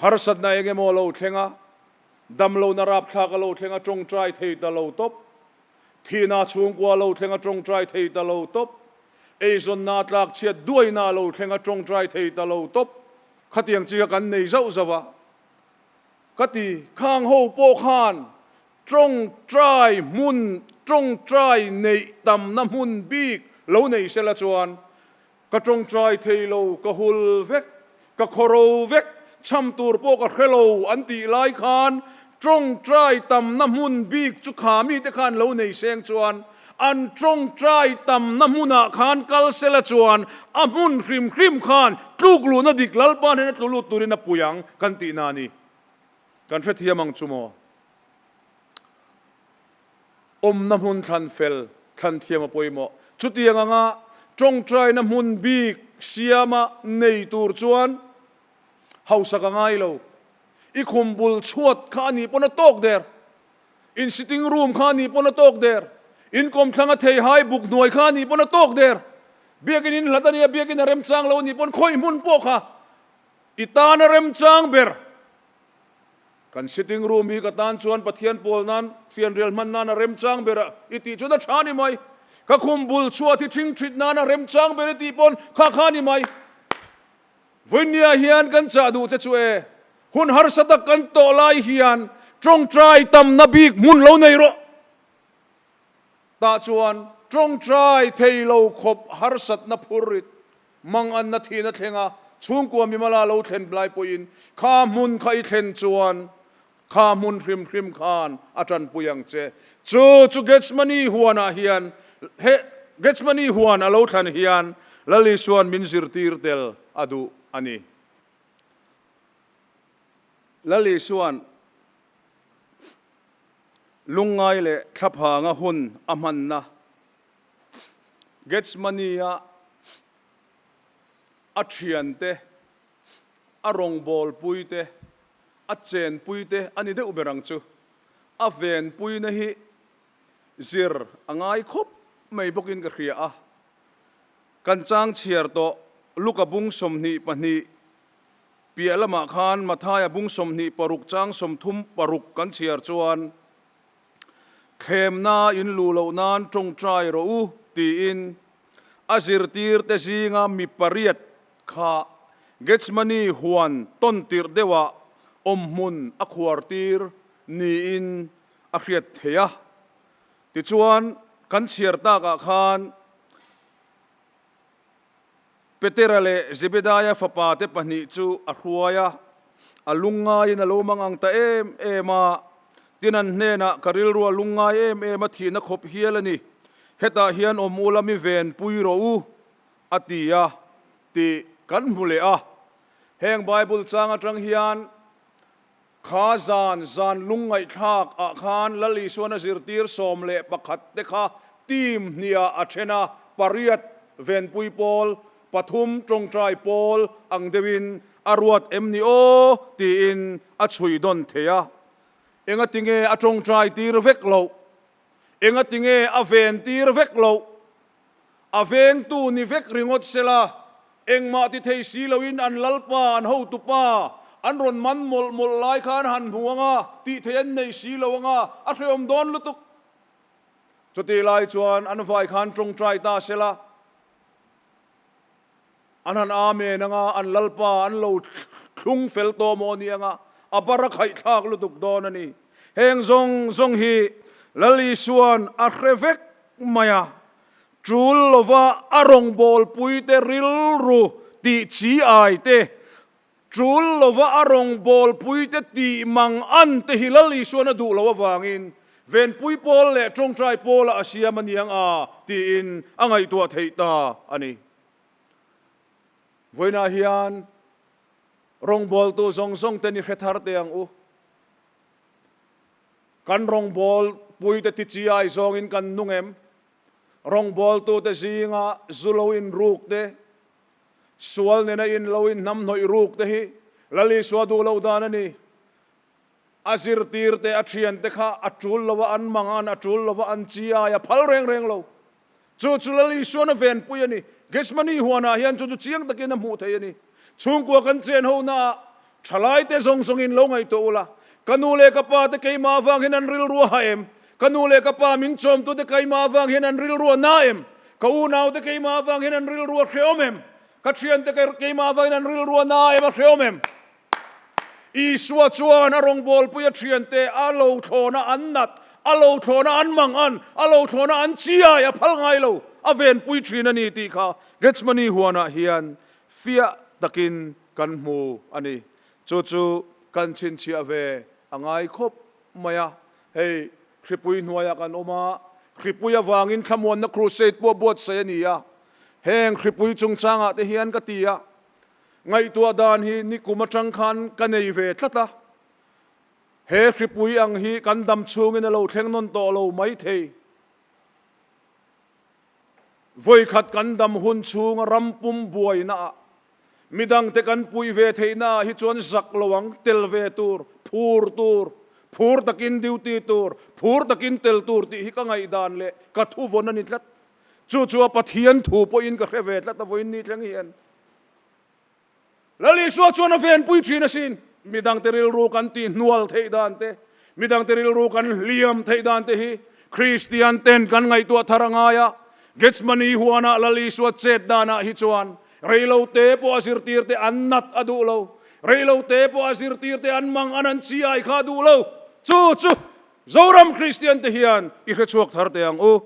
Harsatna eng emaw a lo thleng a, damlohna rapthlak a lo thleng a, tawngtai thei ta lo tawp. Thihna chhungkua a lo thleng a tawngtai thei ta lo tawp. Eizawnna tlak chhiat duaina a lo thleng a tawngtai thei ta lo tawp. Khatiang chi kha kan nei zauh zauh a. Ka ti, khang ho pawh khan tawngtai hmun, tawngtai neih tamna hmun bik lo nei sela chuan Ka tawngtai thei lo, ka hul vek, ka khawro vek, chham tur pawh ka hre lo an tih lai khan tawngtai tamna hmun bik chu kha mite khan lo nei seng chuan an tawngtai tamna hmunah khan kal sela chuan a hmun hrim hrim khan tluk luhna dik Lalpa hnena tlu lut turin a pui ang kan tihna a ni. Kan hrethiam ang chu maw? Awmna hmun thlan fel, thlan thiam a pawimawh. Chutiang anga tawngtaina hmun bik siama nei tur chuan hausak a ngai lo. I khum bul chhuat kha a nih pawn a tawk der. In sitting room kha a nih pawn a tawk der. In kawmthlang a theihai buk hnuai kha a nih pawn a tawk der. Biakin in hlat a nia, biakin a remchang lo a nih pawn khawi hmun pawh kha i tan a remchang ber. Kan sitting room hi ka tan chuan Pathian pawl nan fianrial hman nan a remchang ber a i tih chuan a tha ni mai. Ka khum bul chhuat hi thing thit nan a remchang ber i tih pawn kha kha ni mai. Vawinia hian kan chah duh che chu e, hun harsa tak kan tawh lai hian tawngtai tamna bik hmun lo nei rawh. Tah chuan tawngtai thei lo khawp harsatna phur rit Manganna thihna thlenga chhungkua mimala lo thlen lai pawhin kha hmun kha i thlen chuan kha hmun hrim hrim khan a tanpui ang che. Chu chu Gethsemane huanah hian he Gethsemane huan a lo thlan hian Lal Isua'n min zirtir tel a duh a ni. Lal Isua'n lungngai leh thlaphanga hun a hmanna Gethsemane-a a thiante, a rawngbawlpuite, a chenpuite a ni deuh ber ang chu. A venpuina hi zir a ngai khawp mai bawkin ka hria a. Kan chang chhiar tawh Luka bung 22 piah lamah khan Mathaia bung 26 chang 36 kan chhiar chuan, Thlemna in luh loh nan tawngtai rawh u, tiin a zirtirte zinga mi pariat kha Gethsemane huan tawn tirh deuhah awmhmun a khuartir niin a hriat theih a. Tichuan, kan chhiar takah khan Petera leh Zebedaia fapate pahnih chu a hruai a, a lungngaiin a lo mang ang ta em em a. Tin, an hnenah, Ka rilru a lungngai em em a, thihna khawp hial a ni. Hetah hian awm ula mi venpui rawh u, a ti a, tih kan hmu leh a. Heng Bible chang atang hian Kha zan, zan lungngaihthlak ah khan Lal Isuan a zirtir 11 te kha team hniah a then a, pariat venpui pawl, pathum tawngtai pawl ang deuhin a ruat em ni aw tiin a chhui dawn thei a. Engatinge a tawngtai tir vek loh? Engatinge a ven tir vek loh? A vengtu ni vek ringawt sela, engmah ti thei si loin an lalpa, an hotupa an rawn man mawlh mawlh lai kha an han hmu ang a, tih theih an nei si lo ang a, a hrehawm dawn lutuk. Chutih lai chuan an vai khan tawngtai ta sela, An han amen anga, an Lalpa an lo thlung fel tawh maw ni anga, a bar a khaihthlak lutuk dawn a ni. Heng zawng zawng hi Lal Isua'n a hre vek mai a, tul lova a rawngbawlpuite rilru tih chi ai te. Tul lova a rawngbawlpuite tih mang an te hi Lal Isuan a duh loh avangin Venpui pawl leh tawngtai pawlah a siam a niang a tiin a ngaihtuah theih ta a ni. Vawiinah hian rawngbawltu zawng zawng te ni hre thar teh ang u. Kan rawngbawlpuite ti chiai zawngin kan nung em? Rawngbawltute zinga zu lo inruk te, Sual nena in lo in hnamhnawih ruk te hi Lal Isua duh loh dan a ni. A zirtir te, a thian te kha a tul lova an mang an, a tul lova an chi ai a phal reng reng lo. Chu chu Lal Isuan a venpui a ni. Gethsemane huanah hian chu chu chiang takin a hmuh theih a ni. Chhungkua kan chen ho naah thalai te zawng zawngin lo ngaihtuah ula, ka nu leh ka pa te keimah avang hian an rilru a ha em? Ka nu leh ka pa min chawmtute keimah avang hian an rilru a na em? Ka unaute keimah avang hian an rilru a hrehawm em? Ka thiante keimah avangin an rilru a na em a hrehawm em? Isua chuan a rawngbawlpui a thiante a lo thlawna an nat, a lo thlawna an mang an, a lo thlawna an chiai a phal ngai lo, a venpui thin a ni tih kha Gethsemane huanah hian fiah takin kan hmu a ni. Chu chu kan chhinchhiah ve a ngai khawp mai a. Hei, Hripui hnuaiah kan awm a, Hripui avangin thlamuanna crusade pawh buatsaih a ni a. Heng Hripui chungchangah te hian ka ti a, ngaihtuah dan hi nikum atang khan ka nei ve tlat a. He Hripui ang hi kan dam chhungin a lo thleng nawn tawh lo maithei. Vawikhat kan dam hun chhunga ram pum buainaah midangte kan puih ve theihnaah hi chuan zak lo ang, tel ve tur, phur tur, phur takin duty tur, phur takin tel tur tih hi ka ngaihdan leh ka thuvawn a ni tlat. Chu chu a Pathian thu pawhin ka hre ve tlat a vawiin ni thleng hian. Lal Isua chuan a venpui thin asin. Midangte rilru kan tihhnual theih dan te, midangte rilru kan hliam theih dan te hi Kristian ten kan ngaihtuah thar a ngai a. Gethsemane huanah Lal Isua chet danah hi chuan reilote pawh a zirtirte an nat a duh lo, reilote pawh a zirtirte an mang an an chiai kha a duh lo. Chu chu Zoram Kristian te hian i hrechhuak thar teh ang u.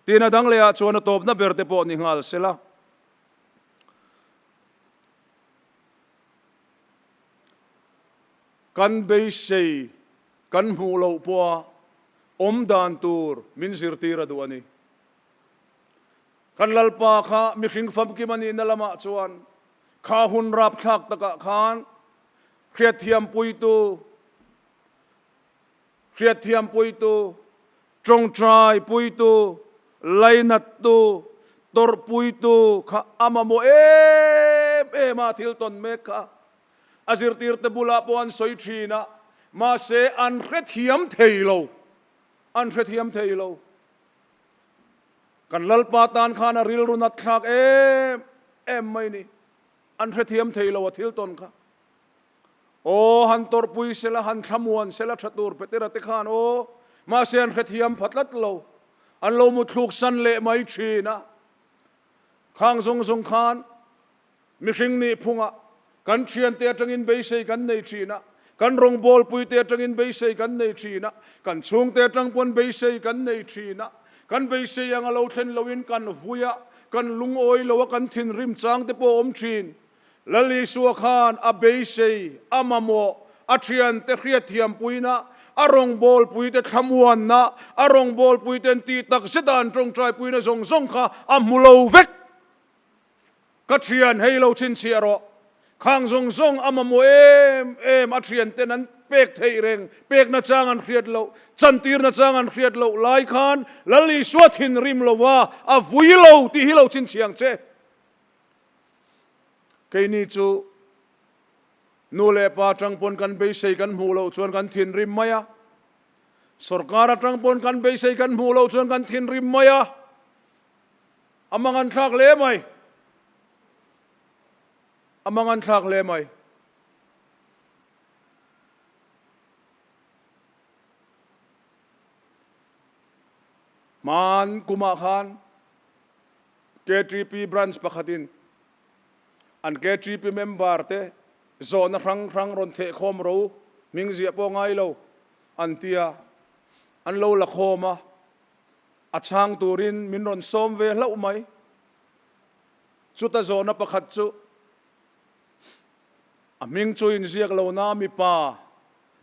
Tiin a dang lehah chuan a tawpna ber te pawh ni nghal sela. Kan beisei kan hmuh loh pawha awm dan tur min zirtir a duh a ni. Kan Lalpa kha mihring famkim a nihna lamah chuan kha hun rapthlak takah khan hriatthiampuitu, Hriatthiampuitu, tawngtaipuitu, lainattu, tawrhpuitu kha a mamawh em em a, thil tawn mek kha a zirtirte bulah pawh an sawi thin a, mahse an hrethiam thei lo, an hrethiam thei lo. Kan Lalpa tan khan a rilru nat thlak em em mai ni, an hrethiam thei lo a thil tawn kha. Aw, han tawrhpui sela, han thlamuan sela tha tur Petera te khan aw, mahse an hrethiam pha tlat lo, an lo muthluk san leh mai thin a. Khang zawng zawng khan mihring nih phungah kan thiante atangin beisei kan nei thin a, kan rawngbawlpuite atangin beisei kan nei thin a, kan chhungte atang pawn beisei kan nei thin a, kan beisei ang a lo thlen loin kan vui a, kan lungawi lo a, kan thinrim chang te pawh a awm thin. Lal Isua khan a beisei, a mamawh, a thiante hriatthiampuina, a rawngbawlpuite thlamuanna, a rawngbawlpuiten tih tak zeta an tawngtaipuina zawng zawng kha a hmu lo vek. Ka thian hei lo chhinchhiah rawh. Khang zawng zawng a mamawh em em a thianten an pek theih reng, pek nachang an hriat loh, chantir nachang an hriat loh lai khan Lal Isua thinrim lova a vui lo tih hi lo chhinchhiah ang che. Keini chu nu leh pa atang pawn kan beisei kan hmuh loh chuan kan thinrim mai a, sorkar atang pawn kan beisei kan hmuh loh chuan kan thinrim mai a, a mangan thlak hle mai, a mangan thlak hle mai. Hman kumah khan KTP branch pakhatin an KTP member te zawhna hrang hrang rawn theh khawm ro hming ziah pawh ngai lo an ti a, an lo la khawm a, a chhang turin min rawn sawm ve hlauh mai. Chuta zawhna pakhat chu. A hming chu inziak lo na mipa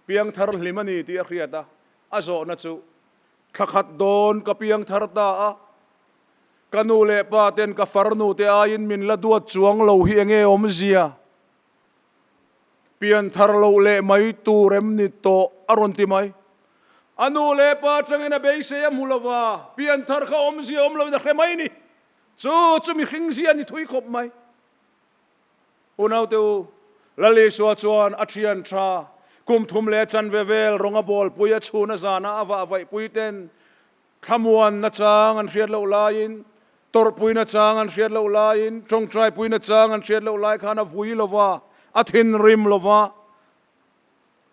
piangthar hlim a ni tih a hriat a, a zawhna chu, Thla khat dawn ka piangthar ta a, ka nu leh pa ten ka farnu te aiin min la duat chuang lo hi enge awmzia? Pianthar loh leh mai tur em ni tawh? a rawn ti mai. A nu leh pa atangin a beisei a hmu lo va, pianthar kha awmzia awm loin a hre mai ni. Chu chu mihring zia a ni thui khawp mai. Unaute u, Lal Isua chuan a thian tha kum thum leh chanve vel rawng a bawlpui a chhun a zana a vah vaihpui ten thlamuan na chang an hriat loh laiin, tawrhpui na chang an hriat loh laiin, tawngtaipui na chang an hriat loh lai khan a vui lo va, a thinrim lo va,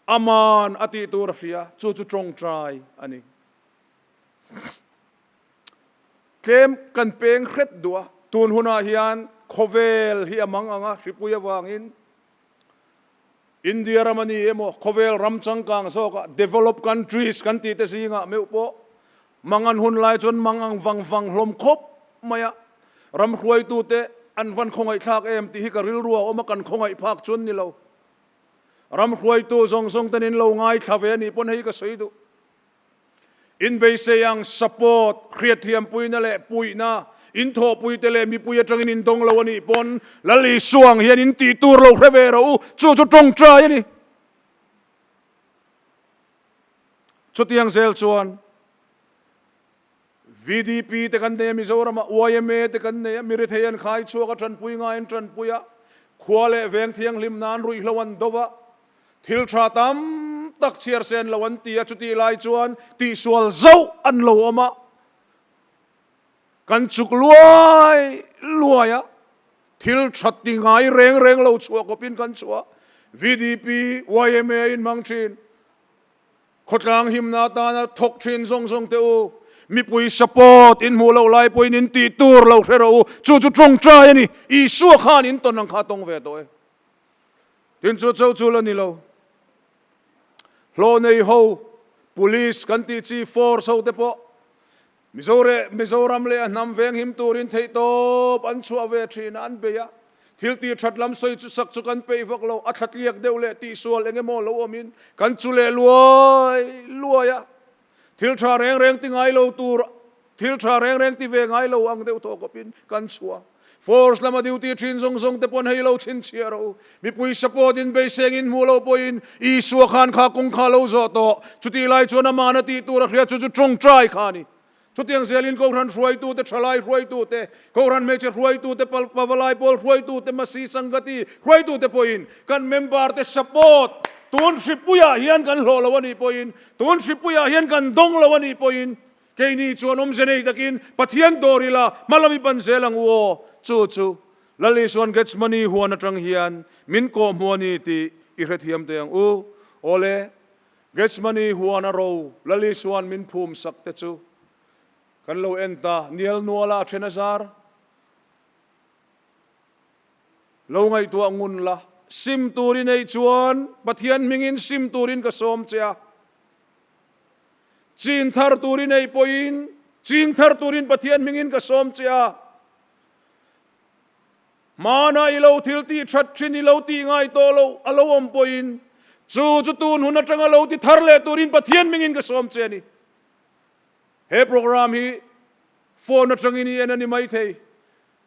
aman a tih tur a hria, chu chu tawngtai a ni. Tlem kan peng hret duh a, tun hunah hian khawvel hi a mang ang a, hripui avangin India ram a ni emaw, khawvel ram changkang zawkah developed countries kan tih te zingah meuh pawh mang an hun lai chuan mang ang vang vang hlawm khawp mai a, ram hruaitute an van khawngaihthlak em tih hi ka rilru a awm a, kan khawngaih phak chuan ni lo. Ram hruaitu zawng zawng ten in lo ngaithla ve a nih pawn hei ka sawi duh. Inbeisei ang support, hriatthiampuina leh puihna, inthawhpuite leh mipui atangin indawng lo a nih pawn Lal Isua ang hian in tih tur lo hre ve rawh u, chu chu tawngtai a ni. Chutiang zel chuan VDP te kan nei a Mizoramah, yma te kan nei a, mirethei an khai chhuak a, tanpui ngai an tanpui a, khua leh veng thianghlim nan ruihhlo an do va, Thil tha tam tak chhiar sen lo an ti a, chutih lai chuan tihsual zauh an lo awm a, kan chuk luai luai a, thil tha ti ngai reng reng lo chhuah kawpin kan chhuah. VDP, yma in hmang thin, khawtlang himna atana thawk thin zawng zawng teh u, mipui support in hmuh loh lai pawhin in tih tur lo hre rawh u, chu chu tawngtai a ni, Isua khan in tawn ang kha a tawng ve tawh e. Tin chu cho chu la ni lo. Hlawh nei ho, Police kan tih chi force ho te pawh Mizore Mizoram leh a hnam veng him turin theihtawp an chhuah ve thin a, an bei a. Thil tih that lam sawi chu sak chu kan peih vak lo, a thlatliak deuh leh tihsual eng emaw lo awmin kan chu leh luai luai a. Thil tha reng reng ti ngai lo tur, thil tha reng reng ti ve ngai lo ang deuh thaw kawpin kan chhuah. Force lama duty thin zawng zawng te pawn hei lo chhinchhiah rawh u. Mipui support in beiseng in hmuh loh pawhin Isua khan kha kawng kha lo zawh tawh. Chutih lai chuan amah na tih tur a hria chu chu tawngtai kha a ni. Chutiang zelin Kohhran hruaitute, thalai hruaitute, Kohhran hmeichhe hruaitute, Pavalai pawl hruaitute, Masi Sangati hruaitute pawhin kan member te support tun hripuiah hian kan hlawh lo a nih pawhin, tun hripuiah hian kan dawng lo a nih pawhin keini chuan awmze nei takin Pathian dawr ila hmalam i pan zel ang u aw. Chu chu Lal Isuan Gethsemane huan atang hian min kawhhmuh a ni tih i hrethiam teh ang u. Awle. Gethsemane huan a ro Lal Isuan min phum sak te chu kan lo en ta nial nual a, a then a zar. Lo ngaihtuah ngun la, sim tur i neih chuan Pathian hmingin sim turin ka sawm che a. Chin thar tur i neih pawhin ching thar turin Pathian hmingin ka sawm che a. Hmana i lo thil tih that thin i lo tih ngai tawh lo a lo awm pawhin chu chu tun hun atanga lo ti thar leh turin Pathian hmingin ka sawm che a ni. He program hi phone atangin i en a ni maithei,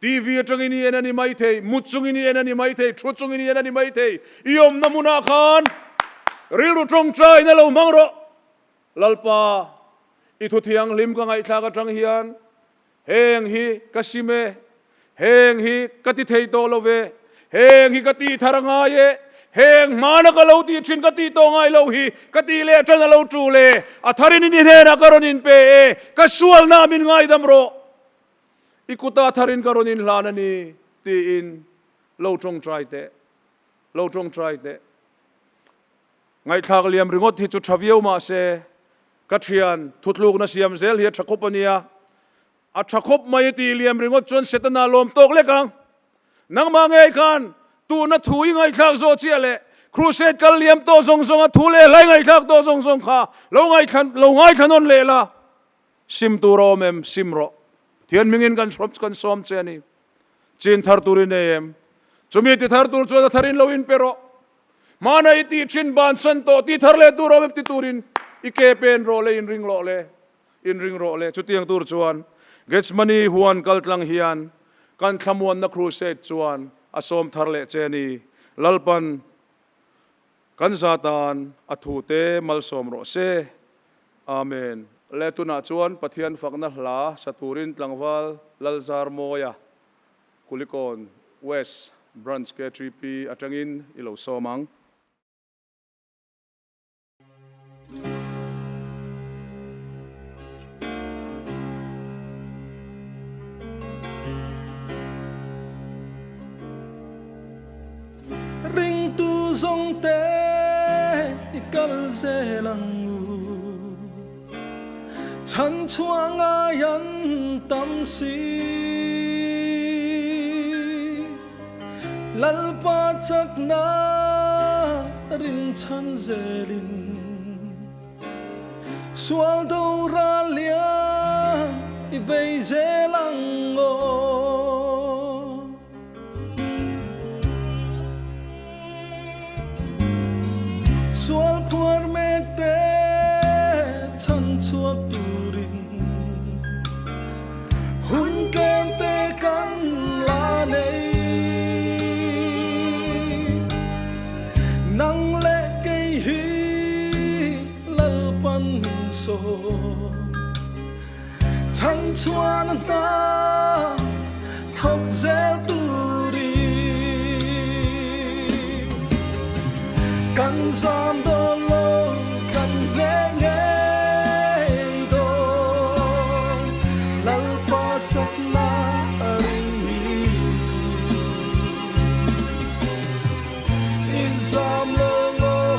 TV atangin i en a ni maithei, mut chungin i en a ni maithei, thu chungin i en a ni maithei. I awmna hmunah khan rilru tawngtaina lo hmang rawh. Lalpa, i thu thianghlim ka ngaihthlak atang hian Heng hi ka sim e, heng hi ka ti thei tawh lo ve, heng hi ka tih thar a ngai e, heng hmana ka lo tih thin ka tih tawh ngai lo hi ka tih leh tan a lo tul e, a tharin in i hnenah ka rawn inpe e, ka sualna min ngaidam rawh, i kuta tharin ka rawn inhlan a ni tiin lo tawngtai teh, lo tawngtai teh. Ngaihthlak liam ringawt hi chu tha viau mah se, ka thian thutlukna siam zel hi a tha khawp a nia. A tha khawp mai tih liam ringawt chuan Setana lawm tawk lek ang. Nangmah ngei khan tuna thu i ngaihthlak zawh chiah leh Crusade kal liam tawh zawng zawnga thu leh hlai ngaihthlak tawh zawng zawng kha lo ngaithla lo ngaithla nawn leh la. Sim tur a awm em? Sim rawh. Thian hmingin kan kan sawm che a ni. Chin thar tur i nei em? Chumi ti thar tur chuan a tharin lo inpe rawh. Hmana i tih thin bansan tawh tih thar leh tur awm em ti turin i ke pen rawh le inring rawh le, inring rawh le. Chutiang tur chuan Gethsemane huan kal tlang hian kan thlamuanna crusade chuan a sawm thar leh che a ni. Lalpan kan za tan a thu te malsawm rawh se. Amen. Le tunah chuan Pathian fakna hla sa turin tlangval Lalzarmawia Kulikawn West Branch KTP atangin i lo sawm ang. Ringtu zawng te i kal zel ang u. Chhan chhuah ngai an tam si. Lalpa chakna rinchhan zelin sual do ral lian i bei zel ang aw. Sual phuar mek te chhan chhuak turin hun tlem te kan la nei. Nang leh kei hi Lalpan min sawn. Chhan chhuan a hna thawk zel turin kan zam dawn lo, kan hneh ngei dawn. Lalpa chakna a ring hi i zam lo ngaw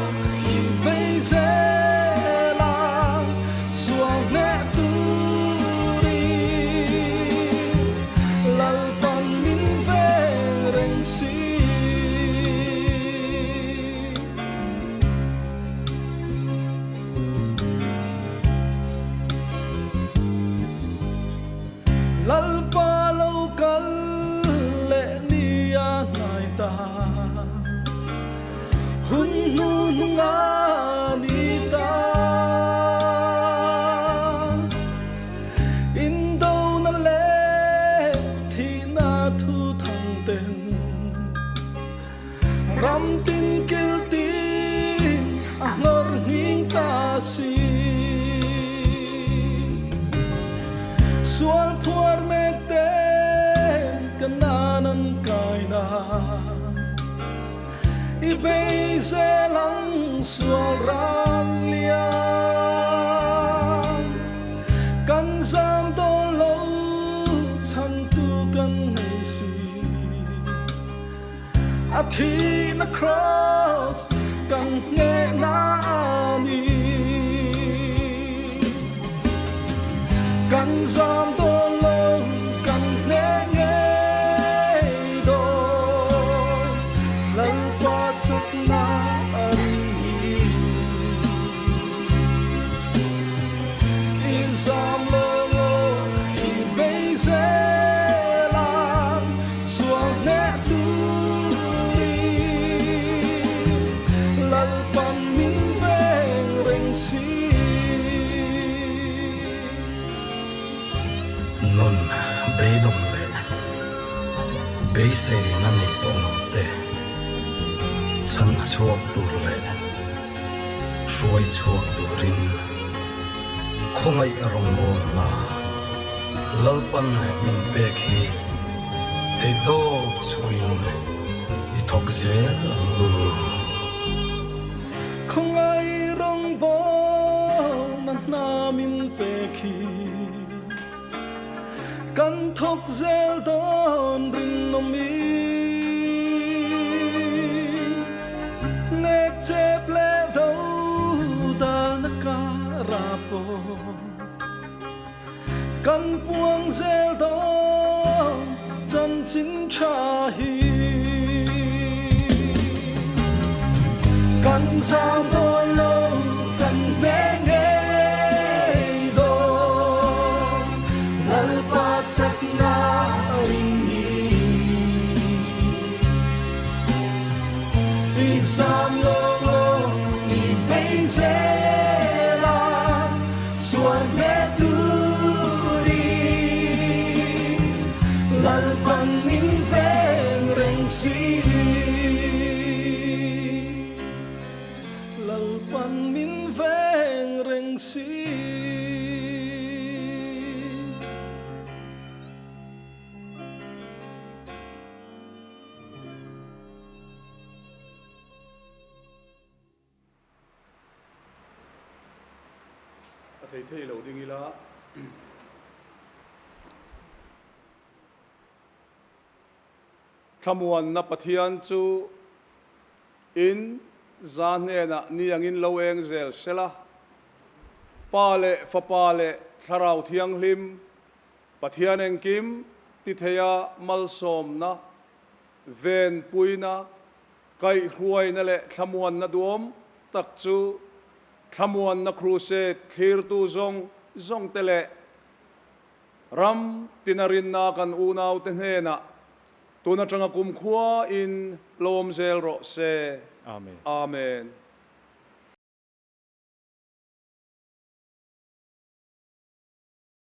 i bei zel a, sual hneh turin Lalpan min veng reng si. Lalpa lo kal leh ni a hnai ta, hun hnu hnung a ni ta. Indona leh thihna thu thang ten ram tin kil tin a hnawr nghing ta si. Sual phuar mek ten ka nan an kai na, i bei zel ang sual ral lian. Kan zam dawn lo chhan tu kan nei si. A thihna cross kan hnehna a ni. Kan zam dawn lo, kan hneh ngei dawn. Lalpa chakna a ring hi. I zam lo ngaw, i bei zel ang sual hneh turin Lalpan min veng reng si. Nun beidawng leh beisei na nei tawh lo te chhan chhuak tur leh hruai chhuak turin Khawngaih rawngbawlna Lalpan min pek hi theihtawp chhuain i thawk zel ang u. Khawngaih rawngbawlna hna min pek hi kan thawk zel dawn rinawmi. Nek chep leh do dan a kar ah pawh kan puang zel dawn chanchin tha hi. Kan zam dawn lo, kan hneh ngei dawn, Lalpa chakna a ring hi. I zam lo. zel a, chhuan hle turin Lalpan min veng reng si. Lalpan min veng reng si. A thei thei lo ding ila. Thlamuanna Pathian chu in za hnenah ni angin lo eng zel sela, Pa leh Fapa leh Thlarau Thianghlim Pathian engkim ti theia malsawmna, venpuina, kaihhruaina leh thlamuanna duhawm tak chu Thlamuanna Crusade thlirtu zawng zawngte leh ram tina rinna kan unaute hnenah tun atanga kumkhua in lo awm zel rawh se. Amen. Amen.